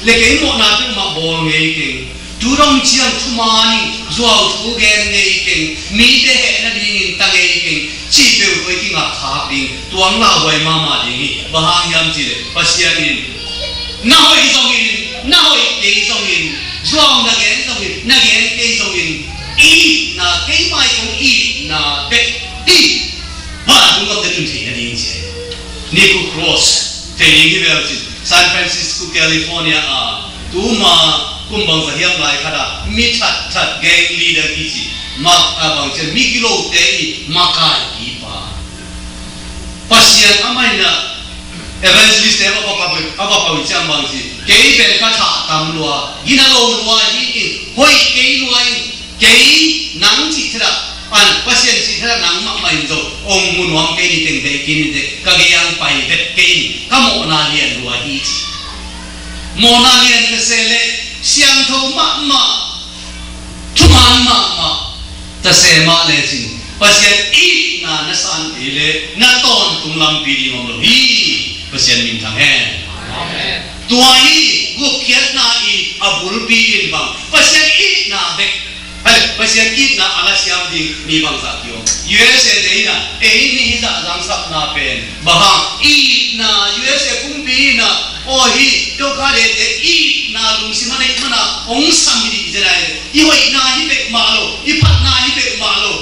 le, kei mawhna peuhmah bawl ngei keng. Tu dong ciang thuman in zuau thu gen ngei keng, mite heh nadingin ta ngei keng, cih peuh tawh i kingak khak ding, tua hang lauhuai mahmah ding hi. Bang hang hiam cih leh Pasian in na hoih zongin, na hoih kei zongin, zuau na gen zongin, na gen kei zongin, i itna, keimah kong itna bek hi. Vantung gam teh tun theih nading ci. Nick Cross, thei ding hi bel cin, San Francisco, California ah, tuma kum bangzah hiam lai khat ah mi thatthat, gang leader kici, mak a bang cian, mi kilote i makaipipa. Pasian amah in ah evangelist te a va pau, a va pau ciang bang ci, kei pen ka thah tam lua, gina lo lua hi in, hoih kei lua in, kei nang cih thadah, an, Pasian cih thadah nang mahmah in zong ong mu nuam kei ni teng, bei kei ni teng, ka gei ang pai vet kei ni, ka mawhna lian lua hi ci. Mawhna lian ka se leh siangtho mahmah, thuman mahmah ta se mah lecin, Pasian itna na san kei leh na tawntung lampi ding om lo hi. Pasian minthang hen. Amen. Tua hi gupkhiatna i a bulpi in bang, Pasian itna bek. Hai, Pasian itna a lasiam ding mi bangzah kiom. U S A te in ah ei mi hizah zangsapna pen bang hang, itna, U S A kumpi in ah, aw hi, Dokha te itna lungsim a neih man a ong sam hi dih zen ai. I hoihna hi peuhmah lo, i phatna hi peuhmah lo.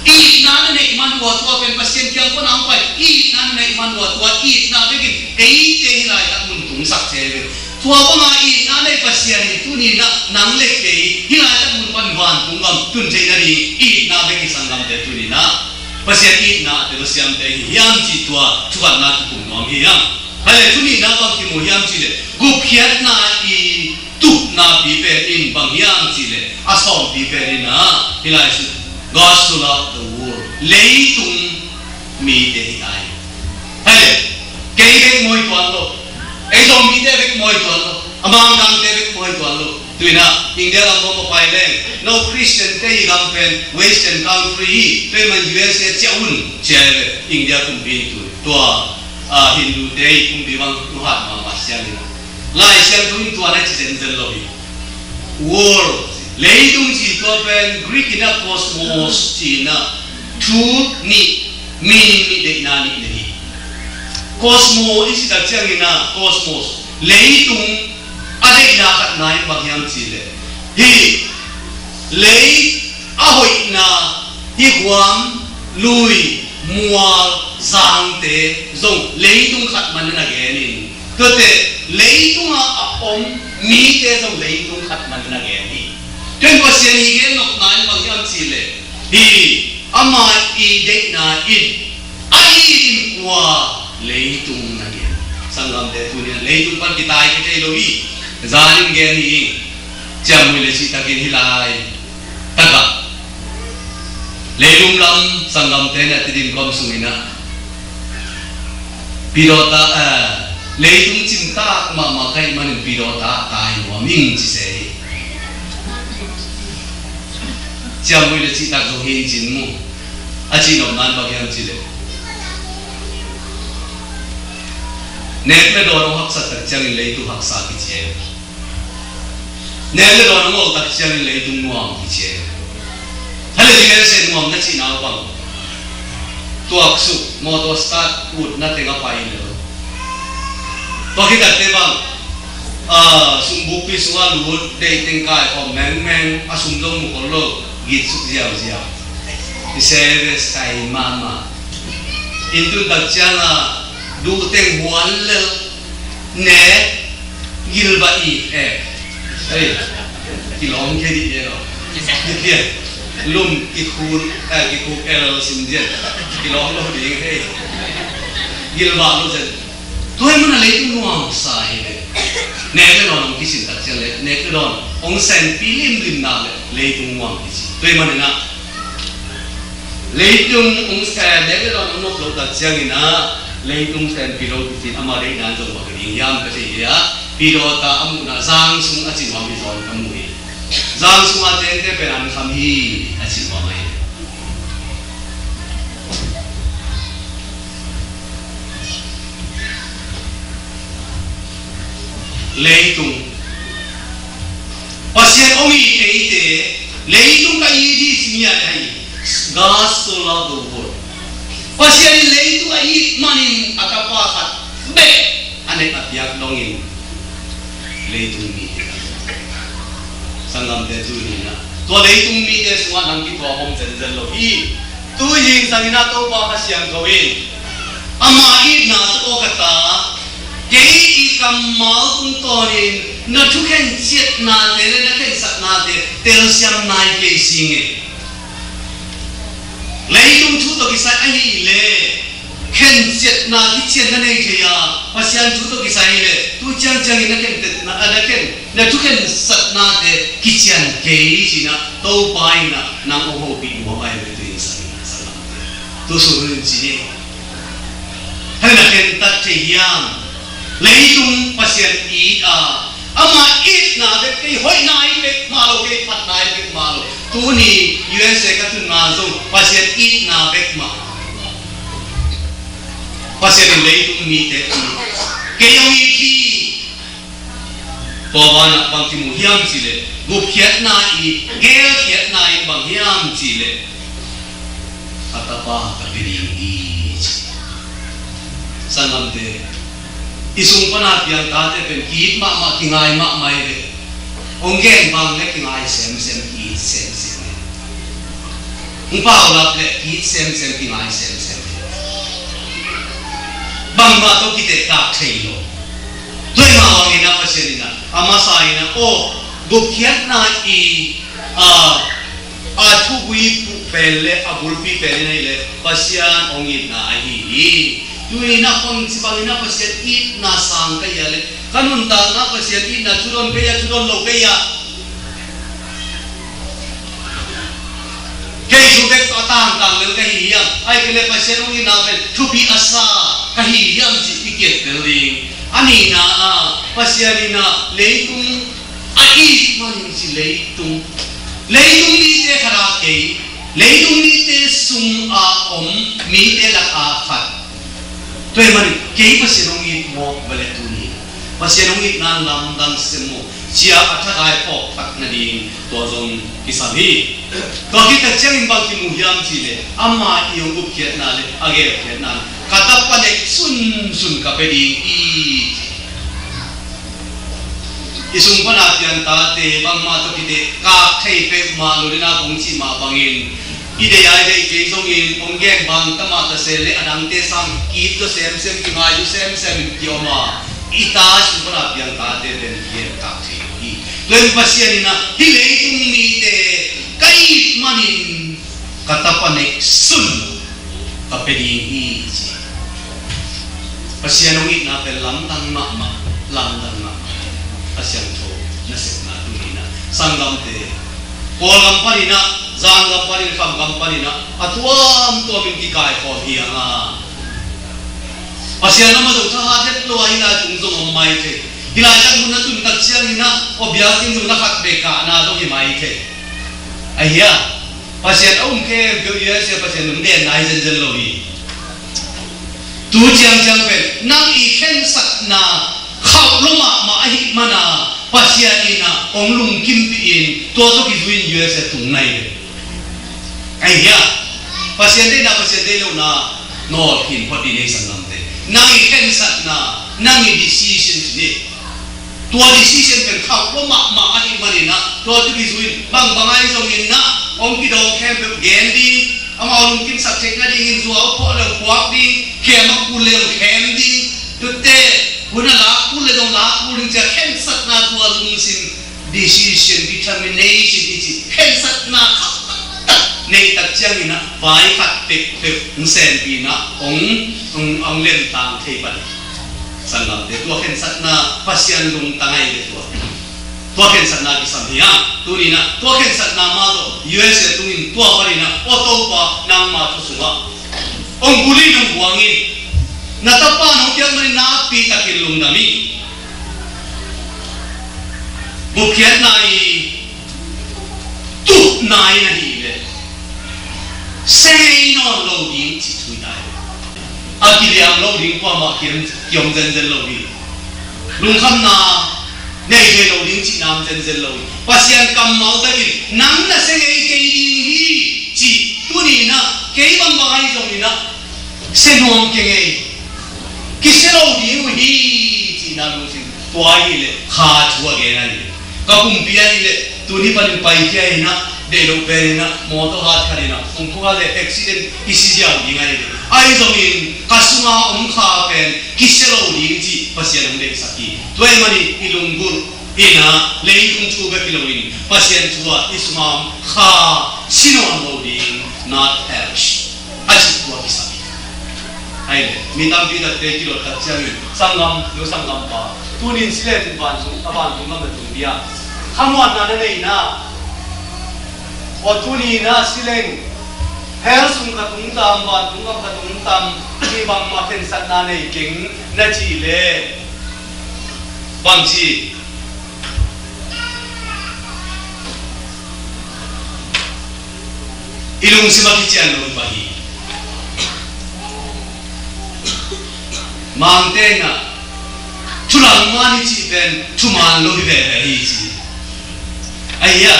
Itna na neih man ua tua pen Pasian kiang pan a hong pai. Itna na neih man ua tua itna bekin eite hih laitak mun tungsak ci ve. Tua banga itna nei Pasian in tuni in ah nang le kei hih laitak mun pan vantung gam tun theih nading itna bekin sanggamte tuni in ah Pasian itna te lo siamte hi hiam cih tua thukhatna kikum nuam hi hang. Hai le, tuni in ah bang kimu hiam cih leh gupkhiatna i tupna pi pen in bang hiam cih leh a sawmpi pen in ah hih lai sin, God so loved the world, leitung mite hi ai. Hai le, kei bek mawi tuan lo, ei zong mite bek mawi tuan lo, a Mangkangte bek mawi tuan lo. Tu in ah India lam bawm a pai leng, no Christian te i gam pen Western country hi, tua ahih man U S A ciah un ci ai ve, India kumpi in tu. Tua a Hindu te i kumpi bang nuhat mahmah siang in ah. Lai Siangtho in tua na ci zenzen lo hi. World, leitung ci tua pen Greek in ah cosmos ci in ah, thu nih, meaning nih, deihna nih na hi. Cosmo i cih tak ciangin ah, cosmos, leitung a deihna khatna in bang hiam cih leh, hih lei a hoihna, hih huam, lui, mual, zangte zong leitung khat man na gen in, tuate leitung a a om mite zong leitung khat man na gen hi. Ken Pasian i gen nopna in bang hiam cih leh, hih ama i deihna in a it in kua leitung na gen. Sanggamte, tuni in leitung pan kitai kei thei lo hi. Zan in gen hi ing. Ciamnuih le cihtakin hih lai takah leilung lam sanggamte na Tedim gam sung in ah pidawta, eh, leitung cimtak mahmah ka hih manin pidawta tai nuam ing ci se hi. Ciamnuih le cihtak zong hi in cin mu. A cihnopna in bang hiam cih leh, nek le dawn hong haksa tak ciangin leitung haksa kici e. Nek le dawn hong ol tak ciangin leitung nuam kici e. Hale, U S A nuam na cihna uh bang, tuaksuk, motor start ut na teng a pai in lo. Tua khit takteh bang, ah, sumbukpi sungah lut, deih teng kaikhawm mengmeng, a sum zong mu khol lo, gitsuk ziauziau. I service kai mahmah. Inn tun tak ciangah duh teng huan lel, ne, gilbah i, eh, ei, kilawm kei dih e lo. Lum kikhul, eh, kikhuk el sim dian. Kilawm lo ding hei. Gilbah lo zen. Tua hi mana leitung nuamsa hi ve. Nek le dawn hong kisin tak ciang le, nek le dawn hong senpi limlim nak le leitung nuam kici. Tua hi mana na leitung hong sen, nek le dawn hong nop lo tak ciangin ah leitung senpi lo kici, ama deihna zong bang ding hiam ka thei hi a. Pidawta a muhna Zang sung a ci nuam hi zaw in ka mu hi. Zang sung a tengte pen an kham hi a ci nuam hi. Leitung Pasian hong it eite, leitung ka it hi ci ngiat ahi. God so loved the world. Pasian in leitung a it manin a tapa khat bek a nek a piak dongin leitung mite a, sanggamte, tu hi na, tua leitung mite sungah nang kituam om zenzen lo hi. Tu hi zangin a Topa Kha Siangtho in ama itna tawh ka ta, kei i kammal tungtawnin na thukhen ciatnate le na khensatnate telsiam nai kei sing e. Leitung thu tawh kisai ahih leh khenciatna kician na nei thei a, Pasian thu tawh kisai ahih leh tu ciangciangin na khentetna, a, na khen, na thukhensatnate kician kei ci-in ah Topa in ah nang hong hopih nuam ahi ve. Tu in sa in ah sa lam tu sung in ci ni. Hei, na khentat thei hiam? Leitung Pasian it a, ama itna bek, kei hoihna i bek mah lo, kei phatna i bek mah lo. Tuni U S A ka tun ma zong Pasian itna bek mah. Pasian in leitung mite it, kei hong it hi. Tua banah bang kimu hiam cih leh, gupkhiatna i geelkhiatna in bang hiam cih leh, ka tapa ka pia ding hi ci. Sanggamte, i sung pana piang tate pen ki-it mahmah, kingai mahmah hi ve. Hong gen bang le kingai semsem, ki-it semsem hi. Hong paulap le ki-it semsem, kingai semsem hi. Bangmah tawh kitehtak thei lo. Tua mah bangin ah Pasian in ah a masa in ah, aw, gupkhiatna i, a, a thugui puh pen le a bulpi pen in ahih leh Pasian hong itna ahi hi. Tu in ah bangci bangin ah Pasian itna sang ka hi a leh, ka nuntakna Pasian itna thudon ka hi a, thudon lo ka hi a, kei thu bek tawh a tangtang lel ka hi hiam? Ahih kei leh Pasian hong itna pen thupi a sa ka hi hiam cih i kiat tel ding. A nihna ah Pasian in ah leitung a it manin ci, leitung, leitung mite khat a kei, leitung mite sung a om mite lak a khat. Tua ahih manin kei Pasian hong it mawk ve leh tuni Pasian hong itna lamdang sem maw, ci-a a thakai phawk phat nading tua zong kisam hi. Tua khit tak ciangin bang kimu hiam cih leh, ama i hong gupkhiatna le a geelkhiatna in ka tapa nek sunsun ka pia ding hi. I sung pana piang tate bangmah tawh kitehtak thei peuhmah lo ding a kong cih mah bangin, i deih a i deih kei zongin hong gen bang tamah ta se leh a dangte sang ki-it zaw semsem, kingai zaw semsem in ki-om a, i ta, i sung pana piang tate pen kitehtak thei hi. Tua in Pasian in ah hih leitung mite ka it manin ka tapa nek sun ka pia ding hi ci. Pasian hong itna pen lamdang mahmah, lamdang mahmah. A siangtho nasepna tuni in ah, sanggamte, Kawlgam panin ah, Zangam panin, Khamgam panin ah a tuamtuamin kikaikhawm hi hang a, Pasian lam a zong thahat het lo a, hih lai tung zong om mai thei. Hih laitak mun na tun tak ciangin ah aw, biakinn zong na khat bek kahna zong hi mai thei. Ahi a, Pasian a um khempeuh, U S A Pasian hong den nai zenzen lo hi. Tu ciangciang pen nang i khensatna khauh lo mahmah ahih manin Pasian in ah hong lungkimpih in tua tawh kizui in U S A tung nai ve. Ahi a, Pasian deihna, Pasian deih lohna nawlkhin phot ding hi, sanggamte. Nang i khensatna, nang i decision hi. Tua decision pen khauh lo mahmah ahih manin ah tua tawh kizui in, bangbang ahi zongin ah hong kidawng khempeuh gen ding, amau lungkimsak theih nadingin zuau phuah le puak ding, khem a kul le khem ding, tuate hun a lak kul le zong lak kul ding ci-a khensatna, tua lungsim, decision, determination i cih khensatna khauh taktak nei tak ciangin ah vai khat peuhpeuh hong senpih in ah hong, hong, hong lemtang thei pan. Sanggamte, tua khensatna Pasian lungtang ahi ve tua. Tua khensatna kisam hi a, tuni in ah tua khensatna mah tawh U S A tungin tua panin ah, aw Topa, nangma thu sungah hong bul in, hong buang in, na tapa in hong piak manin nakpi takin lungdam ing. Gupkhiatna i tupna in ahih leh, sia ngei nawn lo ding cih thu hi ta hi. A kiliam lo ding kuamah kiam, kiam zenzen lo hi. Lungkhamna nei thei lo ding cihna om zenzen lo hi. Pasian kammal takin nang na sia ngei kei ding hi cih tuni-in ah kei bangbang ahi zongin ah sia nuam kei ngei. Kisia lo ding uh hi cihna lungsim tua ahih leh kha thu a gen ahi. Ka pumpi ahih leh tuni panin paikhia in ah, deih loh pen in ah, mawtaw hat khat in ah, kum kua le accident kisi ziau ding ahi leh, ahi zongin ka sunga om kha pen kisia lo ding cih Pasian hong deihsak hi. Tua ahih manin i lunggulh in ah leitung thu bek hi loin Pasian thu ah i sunga om kha si nawn lo ding, not perish. A cih tua kisam hi. Ahi leh mi tampi takte kilawh tak ciangin, sanggam, no sanggampa, tunin si leng vantung, a vantung gam na tung dia, khamuanna na nei na, aw tuni na si leng hell sung ka tung tam, vantung gam ka tung tam, cih bangmah khensatna nei keng na cih leh bangci i lungsim a kician lo hi pah hi. Mangte in ah thu langman i cih pen thuman lo hi veve hi ci. Ahi a,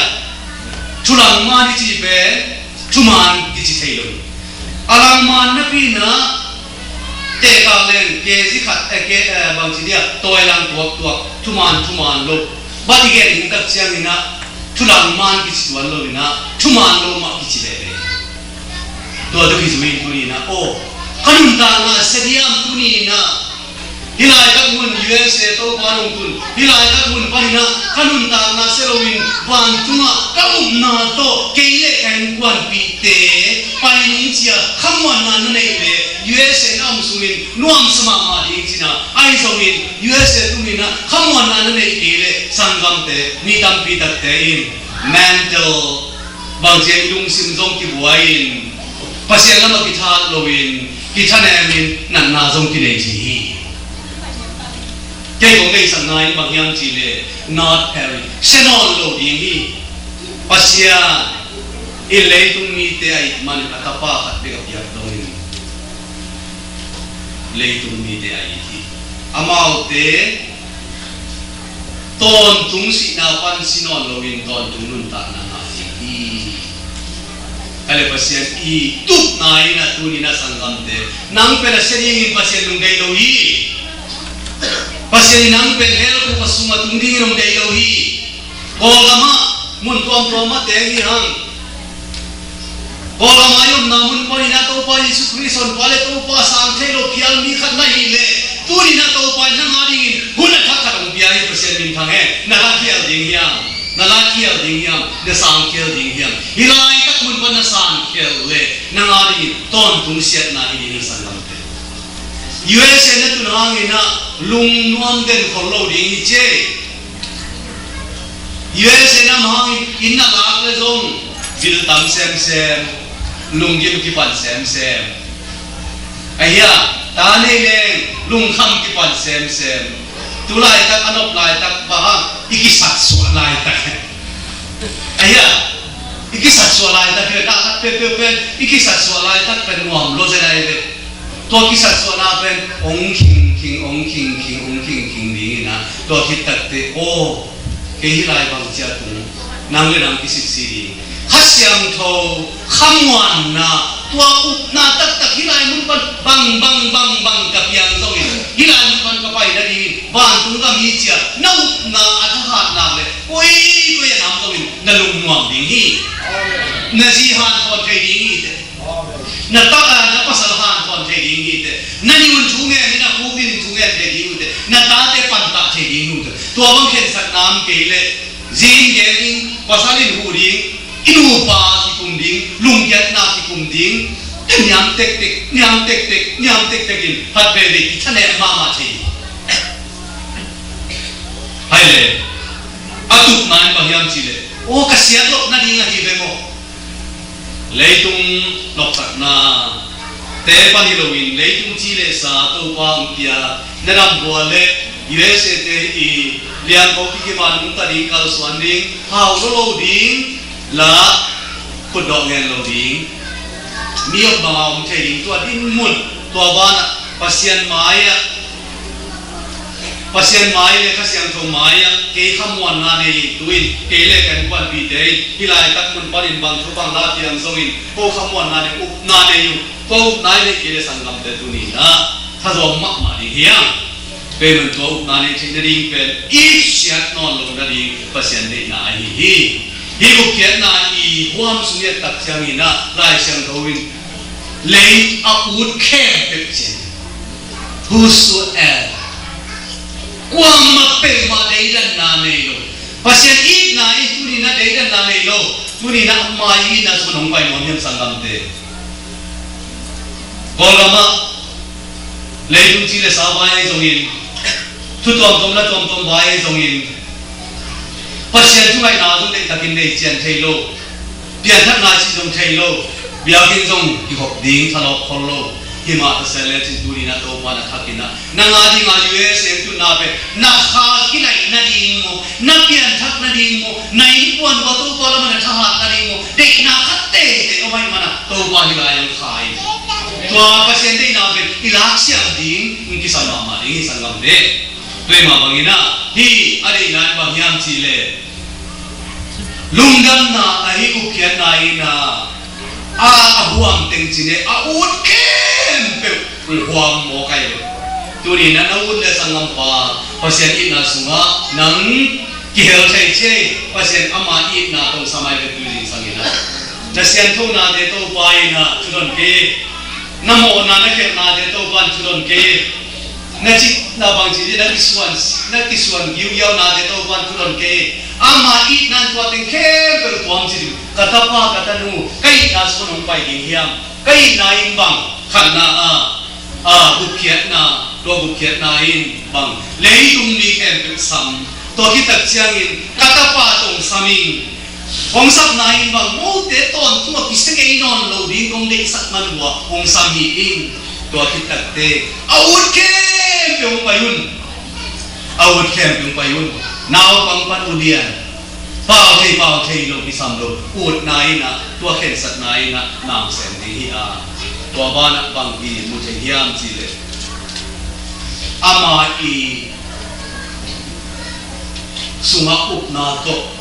thu langman i cih pen thuman kici thei lo hi. A langman napi in ah tehkak leng kezi khat, eh, ke, eh, bangci dia, tawi lang tuaktuak, thuman thuman lo. Bat i gen ding tak ciangin ah thu langman kici tuan lo in ah thuman lo mah kici veve. Tua tawh kizui in tuni in ah, aw, ka nuntakna sia diam tuni in ah, hih laitak mun U S A Topa nong tun, hih laitak mun panin ah ka nuntakna sia loin vantungah ka upna tawh kei le ka innkuanpihte pai ning ci-a khamuanna na neih leh U S A na om sungin nuamsa mahmah ding ci-in ah, ahi zongin U S A tumin ah khamuanna na neih kei leh sanggamte, mi tampi takte in mental bangci a i lungsim zong kibuai-in Pasian lamah kithat loin, kithanemin natna zong kinei ci hi. Kei kong deihsakna in bang hiam cih leh not perish, sia nawn lo ding hi. Pasian in leitung mite a it manin a tapa khat bek a piak dongin leitung mite a it hi. Amaute tawntung sihna pan si nawn loin tawntung nuntakna ngah ding hi. Ahi leh Pasian i tupna in ah tuni in ah sanggamte, nang pen a sia dingin Pasian hong deih lo hi. Pasian in nang pen hell khuk a sung a tung dingin hong deih lo hi. Kawlgam ah mun tuamtuam ah teng hi hang. Kawlgam ah i omna mun panin ah Topa Jesu Khrist honpa le Topa sang thei lo phial mi khat na hih leh, tuni in ah Topa in nang a dingin hun a thak khat hong pia hi. Pasian minthang hen. Na la khial ding hiam? Na la khial ding hiam? Na sang khial ding hiam? Hih laitak mun pan na sang khial leh nang a dingin tawntung siatna hi ding hi, sanggamte. U S A na tun hangin ah lungnuam den khol lo ding hi ci. U S A na om hangin inn a lak leh zong bil tam semsem, lunggim kipan semsem. Ahi a, ta nei leng lungkham kipan semsem. Tu laitak a nop laitak bang hang, i kisatsuah laitak. Ahi a, i kisatsuah laitak hi, na khat peuhpeuh pen i kisatsuah laitak pen nuam lo zen ahi ve. Tua kisatsuahna pen ong khingkhing, ong khingkhing, ong khingkhing ding in ah, tua khit takteh, aw, kei hih lai bang ci-a tung, nang le nang kisitsi ding. Kha Siangtho, khamuanna, tua upna taktak hih lai mun pan bang, bang, bang, bang ka piang zongin, hih lai mun pan ka pai nadingin vantung gam hi ci-a na upna a thahat nak leh, koikoi a na om zongin na lungnuam ding hi. Na zi hanthawn thei ding hi teh. Na ta, ah, na pasal hanthawn thei ding hi teh. Na ni un thu ngen in, na khuk dingin thu ngen thei ding uh teh. Na tate pantah thei ding uh teh. Tua bang khensatna om kei leh, zi in gen ding, pasal in huh ding, i nupa kikum ding, lungkiatna kikum ding. Niam tektek, niam tektek, niam tektek in khat veve kithanem mahmah thei. Ahi leh, a tupna in bang hiam cih leh, aw, ka siat loh nading ahi ve maw? Leitung nopsakna te pan hi loin, leitung ci le sa Topa hong pia, na dam bual leh U S A te i Piangko kikim a nungta ding, kalsuan ding, hau lo lo ding, la khutdawh ngen lo ding. Mi om banga om thei ding, tua dinmun, tua banah Pasian mai-ah, Pasian mai le Kha Siangtho mai-ah, kei khamuanna nei in tu in, kei le ka innkuanpihte in, hih laitak mun panin bang thu bang la piang zongin, ko khamuanna nei, upna nei uh, tua upna i neih kei le sanggamte tuni-in ah thazawm mahmah ding hi hang. Tua ahih manin tua upna neih theih nading pen it siat nawn lo nading Pasian deihna ahi hi. Hih gupkhiatna i huam sung i et tak ciangin ah Lai Siangtho in lei a ut khempeuh ci. Whosoever, kuamah peuhmah deidanna nei lo. Pasian itna in tuni-in ah deidanna nei lo. Tuni-in ah ama itna sung hong pai nuam hiam, sanggamte? Kawlgam ah leitung ci le sa vai ahi zongin, thu tuamtuam la tuamtuam vai ahi zongin, Pasian thungaihna zong deihtakin nei cian thei lo, pianthakna cih zong thei lo, biakinn zong kikhop ding thalawp khol lo. Hih mah ta se lecin tuni-in ah Topa na thakin ah, nang a ding a U S A tutna pen na kha kilaih nading maw, na pianthak nading maw, na innkuan uah Topa lamah na thahat nading maw, deihna khat teitei om ahih manin ah Topa hih lai-ah hong kha in. Tua Pasian deihna pen i laksiam ding hong kisam mahmah ding hi, sanggamte. Tua ahih mah bangin ah hih a deihna in bang hiam cih leh, lungdamna ahi gupkhiatna in ah a, a huam teng ci-in e, a ut khempeuh hong huam mawk ahi ve. Tuni-in ah na ut le, sanggampa, Pasian itna sungah nang kihel thei ci-a, Pasian ama itna tawh sam ahi ve, tuni zingsangin ah. Na sianthonate Topa in ah thudon kei, na mawhna na khelhnate Topa in thudon kei. Na cihna bangci dih, na kisuan, na kisuan giugiaunate Topa in thudon kei. Ama itna in tua teng khempeuh tuam ci dih. Ka tapa, ka tanu, ka itna sung hong pai ding hiam? Ka itna in bang, khatna ah, ah, gupkhiatna, tua gupkhiatna in bang, leitung mi khempeuh sam. Tua khit tak ciangin ka tapa tawh hong sam ing. Hong sapna in bang, mote tawntung a kisia ngei nawn lo ding kong deihsak man uh ah hong sam hi ing. Tua khit takteh a ut khempeuh hong pai un. A ut khempeuh hong pai un. Naupang pan ulian, pau thei pau thei lo kisam lo, utna in ah, tua khensatna in ah na sem ding hi a. Tua banah bang i mu thei hiam cih leh, ama i sungah upna tawh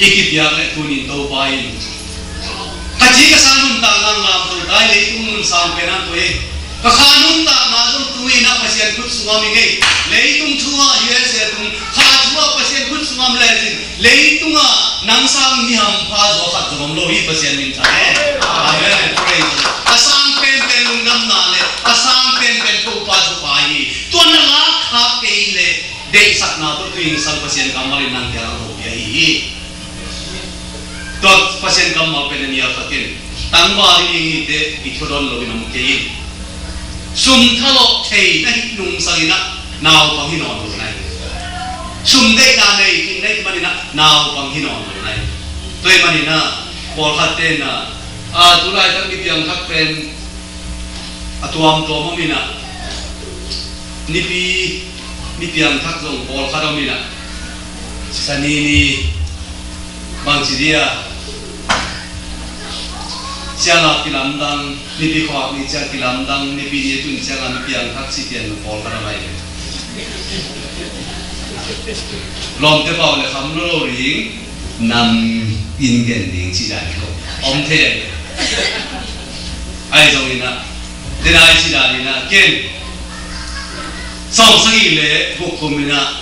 i kipiak leh tuni-in Topa in, ka ci ka sa nuntakna ngamto tai, leitung mun sang pen ah tua hi. Ka kha nuntakna zong tuni-in ah Pasian khut sungah om ing ei. Leitung thu ah, U S A tung, kha thu ah Pasian khut sungah om lecin, leitungah nang sang mi hampha zaw khat zong om lo hi, Pasian min thang e. Amen. Praise the Lord. A sang penpen lungdamna le a sang penpen Topa thupha hi. Tua na lak khak kei leh, deihsakna tawh tui hong sang Pasian kammal in nang kiang hong hopih ahi hi. Tua Pasian kammal pen a nial khat in, tangval i ding hi teh i thudon lo in om kei in. Sum thalawh thei na hih nungsangin ah naupang hi nawn lo na hi. Sum deihna nei khin na hih manin ah naupang hi nawn lo na hi. Tua ahih manin ah pawlkhatte in ah, a, tu laitak mi piangthak pen a tuamtuam om in ah, nipi, ni piangthak zong pawlkhat om in ah, sani ni bangci dia, ciang a kilamdang, nipi khuak ni ciang kilamdang, nipi ni tun ciang a ni piangthak ci pian pawlkhat om ahi. Lawmte pau le kham lo lo ding, nam in gen ding ci dan ko om thei ahi. Ahi zongin ah, den ai ci dan in ah, ken sawmsagih le guk kum in ah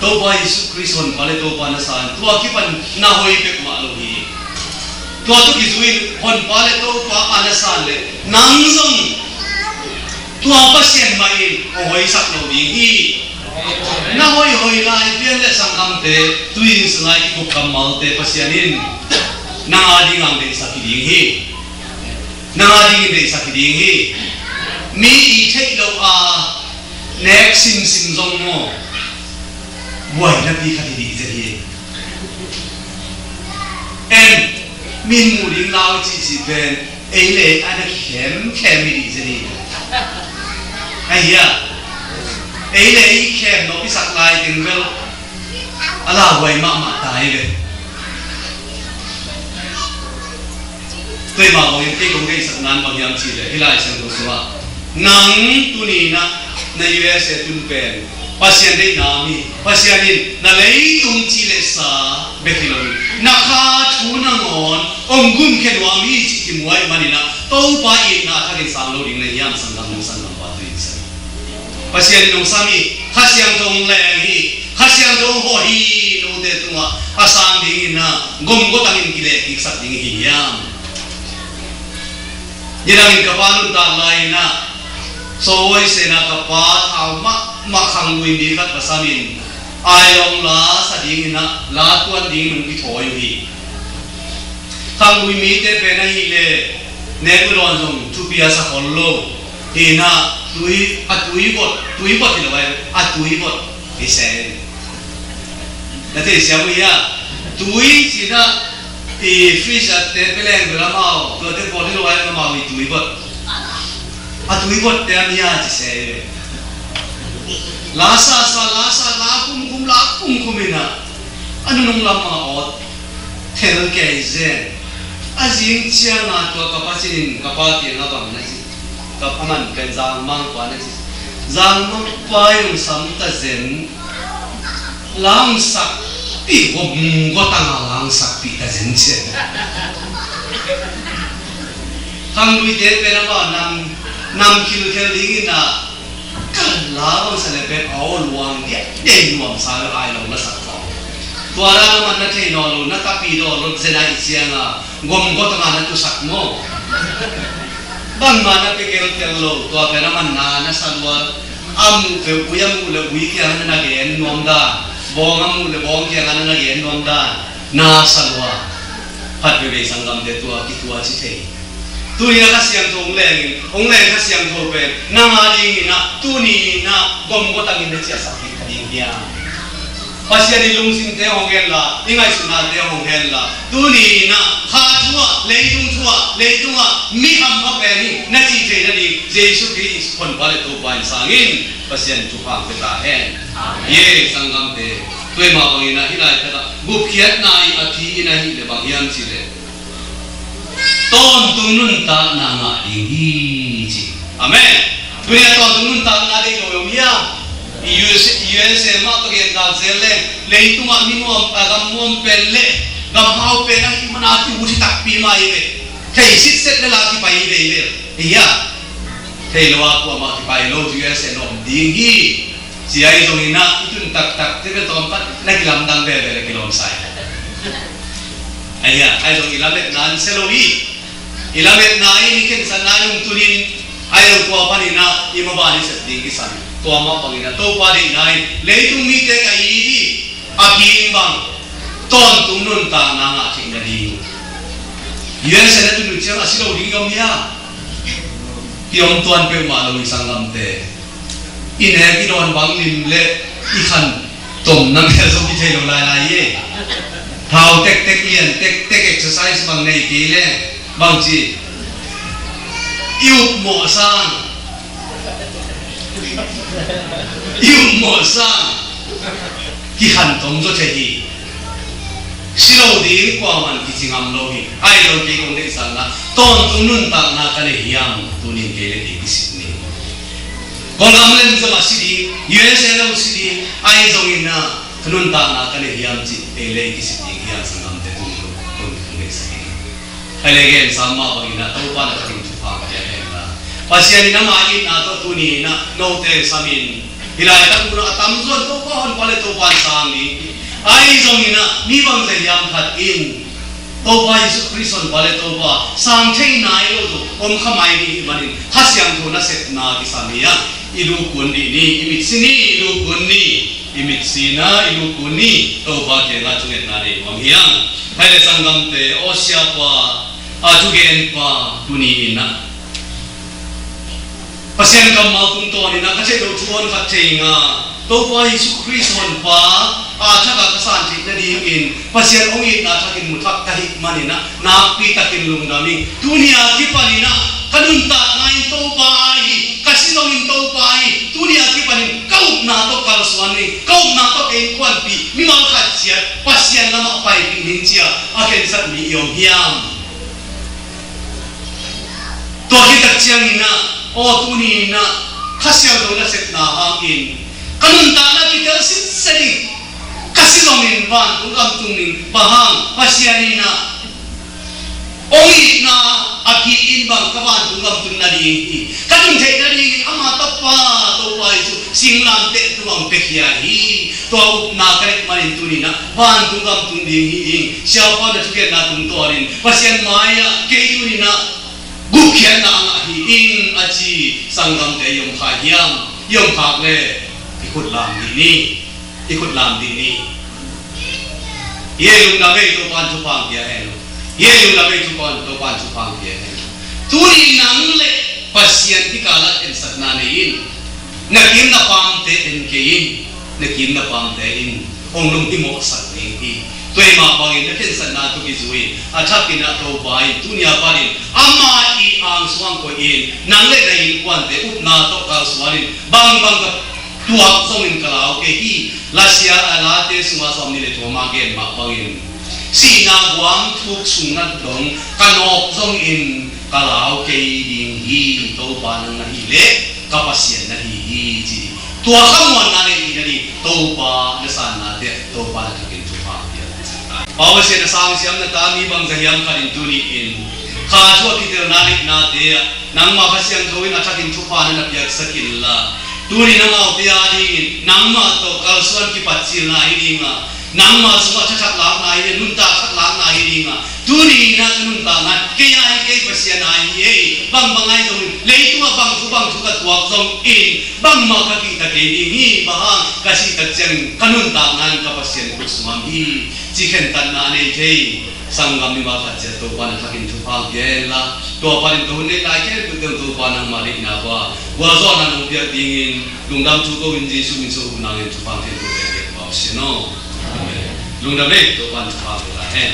Topa Jesu Khrist Honpa le Topa na san, tua kipan na hoih pek mah lo hi. Tua tawh kizui in Honpa le Topa a na san le nang zong tua Pasian mah in hong hoihsak lo ding hi. Na hoihhoih lai pian le sanggamte, tui in sungai kikup kammalte Pasian in nang a ding ang deihsak hi ding hi. Nang a dingin deihsak hi ding hi. Mi i theih loh a nek simsim zong maw, buainapi khat hi dih zen hi. En, min mu ding lau cihcih pen ei le ei a na kikhem khem hi dih zen hi. Ahi a, Ei le ei khem nop i sak lai teng bel a lauhuai mahmah ta hi ve. Tua mah bangin kei kong deihsak nan bang hiam cih leh hih Lai Siangtho sungah nang tuni in ah na U S A tun pen Pasian deihna mi, Pasian in na leitung ci le sa bek hi lo in na kha thu nangawn hong gumkhia nuam hi cih kimu ahih manin ah Topa itna a thakin sang lo ding na hiam, sanggam nung sanggam pa tu in sa. Pasian in hong sam hi, Kha Siangtho hong leng hi, Kha Siangtho hong hawh hi, note tungah a sang dingin ah gomgotangin kilehkiksak ding hi hiam? Nidangin ka pa nuntak lai-in ah Sawhawisen ah ka pa thau mahmah khanglui mi khat ka samin ailawng la sa dingin ah la tuan dingin hong kithawi uh hi. Khanglui mite pen ahih leh nek uh dawn zong thupi a sa khol lo. Hi in ah tui, a tui bot, tui bot hi lo ai, a tui bot hi se. Na thei siam uh hia? Tui ci-in ah i freezer te peleng bel amau, tuate pawl hi lo ai, amau i tui bot. A tui bot te a mi a ci se. La sa sa, la sa, la kum kum, la kum kum in ah a nunung lam a awt thel kei zen. A zing ciangin tua ka pa cinin ka pa kiangah bang na ci, ka pa man pen Zangmang pa na ci. Zangmang pa in hong sam ta zen, la hong sakpih, gomgotang a la hong sakpih ta zen ci. Khangluite pen amau nam, nam khilkhel dingin ah ka la bang sa le pen a aw luang diakdiak, nuamsa le ai lo na sak khawng. Tua dan a man na thei nawn lo, na tapi dawn lo zen ahih ciangin gomgotang a na tusak maw? Bangmah na pia keltel lo, tua pen a man na, na sa lua. A muh le ui, a muh le ui kiangah na na gen nuam dan, bawng a muh le bawng kiangah na na gen nuam dan, na sa lua. Khat veivei sanggamte tua kituak ci thei. Tuni in ah Kha Siangtho hong leng in, hong leng Kha Siangtho pen nang a dingin ah tuni in ah gomgotangin na ciahsak kik kha ding hiam? Pasian in lungsimte hong henla, i ngaihsutnate hong henla, tuni in ah kha thu-ah, leitung thu-ah, leitungah mi hampha pen hi na cih theih nading Jesu Khrist Honpa le Topa in sang in. Pasian thupha hong pia ta hen. Amen. Ye, sanggamte, tua mah bangin ah hih laitakah gupkhiatna i a phi in ahih leh bang hiam cih leh tawntung nuntakna ngah ding hi ci. Amen. Tuni a tawntung nuntakna deih lo om hiam? U S A, U S A mah tawh gen tak zel leng, leitungah mi nuam, a gam nuam pen le gam hau pen ahih manin a kiu hi takpi mah hi ve. Thei sitset le la kipai hi ve hi ve. Hi hia? Thei lo a kuamah kipai lo, U S A na om ding hi. Ci ahi zongin ah i tun taktak te bel tawmkhat na kilamdang veve le kilawm sa hi. Ahi a, ahi zong i lametna an sia lo hi. I lametna in, i khensatna in hong tun in, ahi zong tua panin ah i maban i sep ding kisam. Tua mah bangin ah Topa deihna in leitung mite ka it hi. A phi in bang tawntung nuntakna ngah theih nading. U S A na tun uh ciang a si lo ding i om hia? Ki om tuan peuhmah lo hi sanggamte. I nek i dawn bang lim le i khan tom na mel zong i thei lo lailai hi. Thau tektek, lian tektek, exercise bang nei kei le bang ci, i upmawh sang, i upmawh sang kikhan tom zaw thei hi. Si lo ding kuaman kici ngam lo hi. Ahi zong kei kong deihsakna, tawntung nuntakna ka nei hiam? Tunin kei le kei kisik ni. Kawlgam lem zong a si ding, U S A lo si ding, ahi zongin ah ka nuntakna ka nei hiam cih kei le kisik ding hiam, sanggamte, tunin kong deihsak hi. Ahi le gen sam mah bangin ah Topa na ka ding thupha ka pia hen la. Pasian in ama itna tawh tuni in ah note sam in. Hih laitak mun ah a tamzaw in Topa Honpa le Topa in sang ding. Ahi zongin ah mi bangzah hiam khat in Topa Jesu Khrist Honpa le Topa sang thei nai lo zong om kha mai ding hih manin Kha Siangtho nasepna kisam hi a, i lukun dih ni, i mitsi ni, i lukun ni, i mitsi na, i lukun ni, Topa kiangah thungetna nei nuam hi hang. Hai le sanggamte, aw siapa, a thugenpa, tuni in ah Pasian kammal tungtawnin ah ka theih loh thu hon khat thei nga, Topa Jesu Khrist Honpa a thakah ka san theih nadingin Pasian hong itna thakin mu thak ka hih manin ah nakpi takin lungdam ing. Tuni a kipanin ah ka nuntakna in Topa ahi, ka si zongin Topa ahi, tuni a kipanin ka upna tawh kalsuan ning, ka upna tawh kei kuanpih, mimal khat ciat Pasian lamah paipih ning ci-a a khensat mi i om hiam? Tua khit tak ciangin ah, aw tuni in ah, Kha Siangtho nasepna hangin ka nuntakna kitel sitset ding, ka si zongin vantung gam tung ding, bang hang, Pasian in ah hong itna a pi in bang ka vantung gam tun nading hi. Ka tun theih nadingin ama tapa Topa Jesu singlamteh tungah hong piakhia hi. Tua upna ka neih manin tuni in ah vantung gam tun ding hi ing. Siapa na thugenna tungtawnin Pasian mai-ah kei tuni in ah gupkhiatna a ngah hi ing a ci sanggamte i om kha hiam? I om khak leh i khut lam dih ni. I khut lam dih ni. Hi ei, lungdam ei, Topa'n thupha hong pia hen. Hi ei, lungdam ei, Topa'n, Topa'n thupha hong pia hen. Tuni nang le Pasian kikal ah khensatna nei in. Na kim na pamte en kei in. Na kim na pamte in hong lunghimawhsak ding hi. Tua mah bangin na khensatna tawh kizui a thakin ah Topa in tuni a panin ama i angsuang koih in, nang le na innkuante upna tawh kalsuan in, bangbang ka tuak zongin ka lau kei hi. Lasia a Late sungah sawmnih le thum a gen mah bangin, sihna guam thuk sung nat dong ka nawk zongin ka lau kei ding hi. Topa nang na hih leh ka Pasian na hi hi, ci. Tua khamuanna nei theih nading Topa na sannate ah Topa na thakin thupha pia. Pasian a sangsiam na ta mi bangzah hiam khat in tuni in kha thu a kitelna neihnate ah nangmah Kha Siangtho in a thakin thupha na na piaksak inla, tuni na amaute a dingin nangmah tawh kalsuan kipatcilna hi ding a, nangmah sungah thathak lakna hi ding, nuntak thak lakna hi ding a, tuni in ah ka nuntakna kei a hi, kei Pasian a hi ei, bangbang ahi zongin, leitungah bang thu bang thu ka tuak zongin bangmah ka kihta kei ding hi. Bang hang, ka sih tak ciangin ka nuntakna in ka Pasian khut sungah om hi, ci khentatna a nei thei sanggam mimal khat ciat Topa na thakin thupha pia hen la, tua panin ka hun neih lai khempeuh teng Topa nangmah deihna, gualzawhna nong piak dingin lungdam thu ko-in Jesuh min suang nangin thupha pia hen. Amen. Lungdam ei, Topa'n thupha pia ta hen.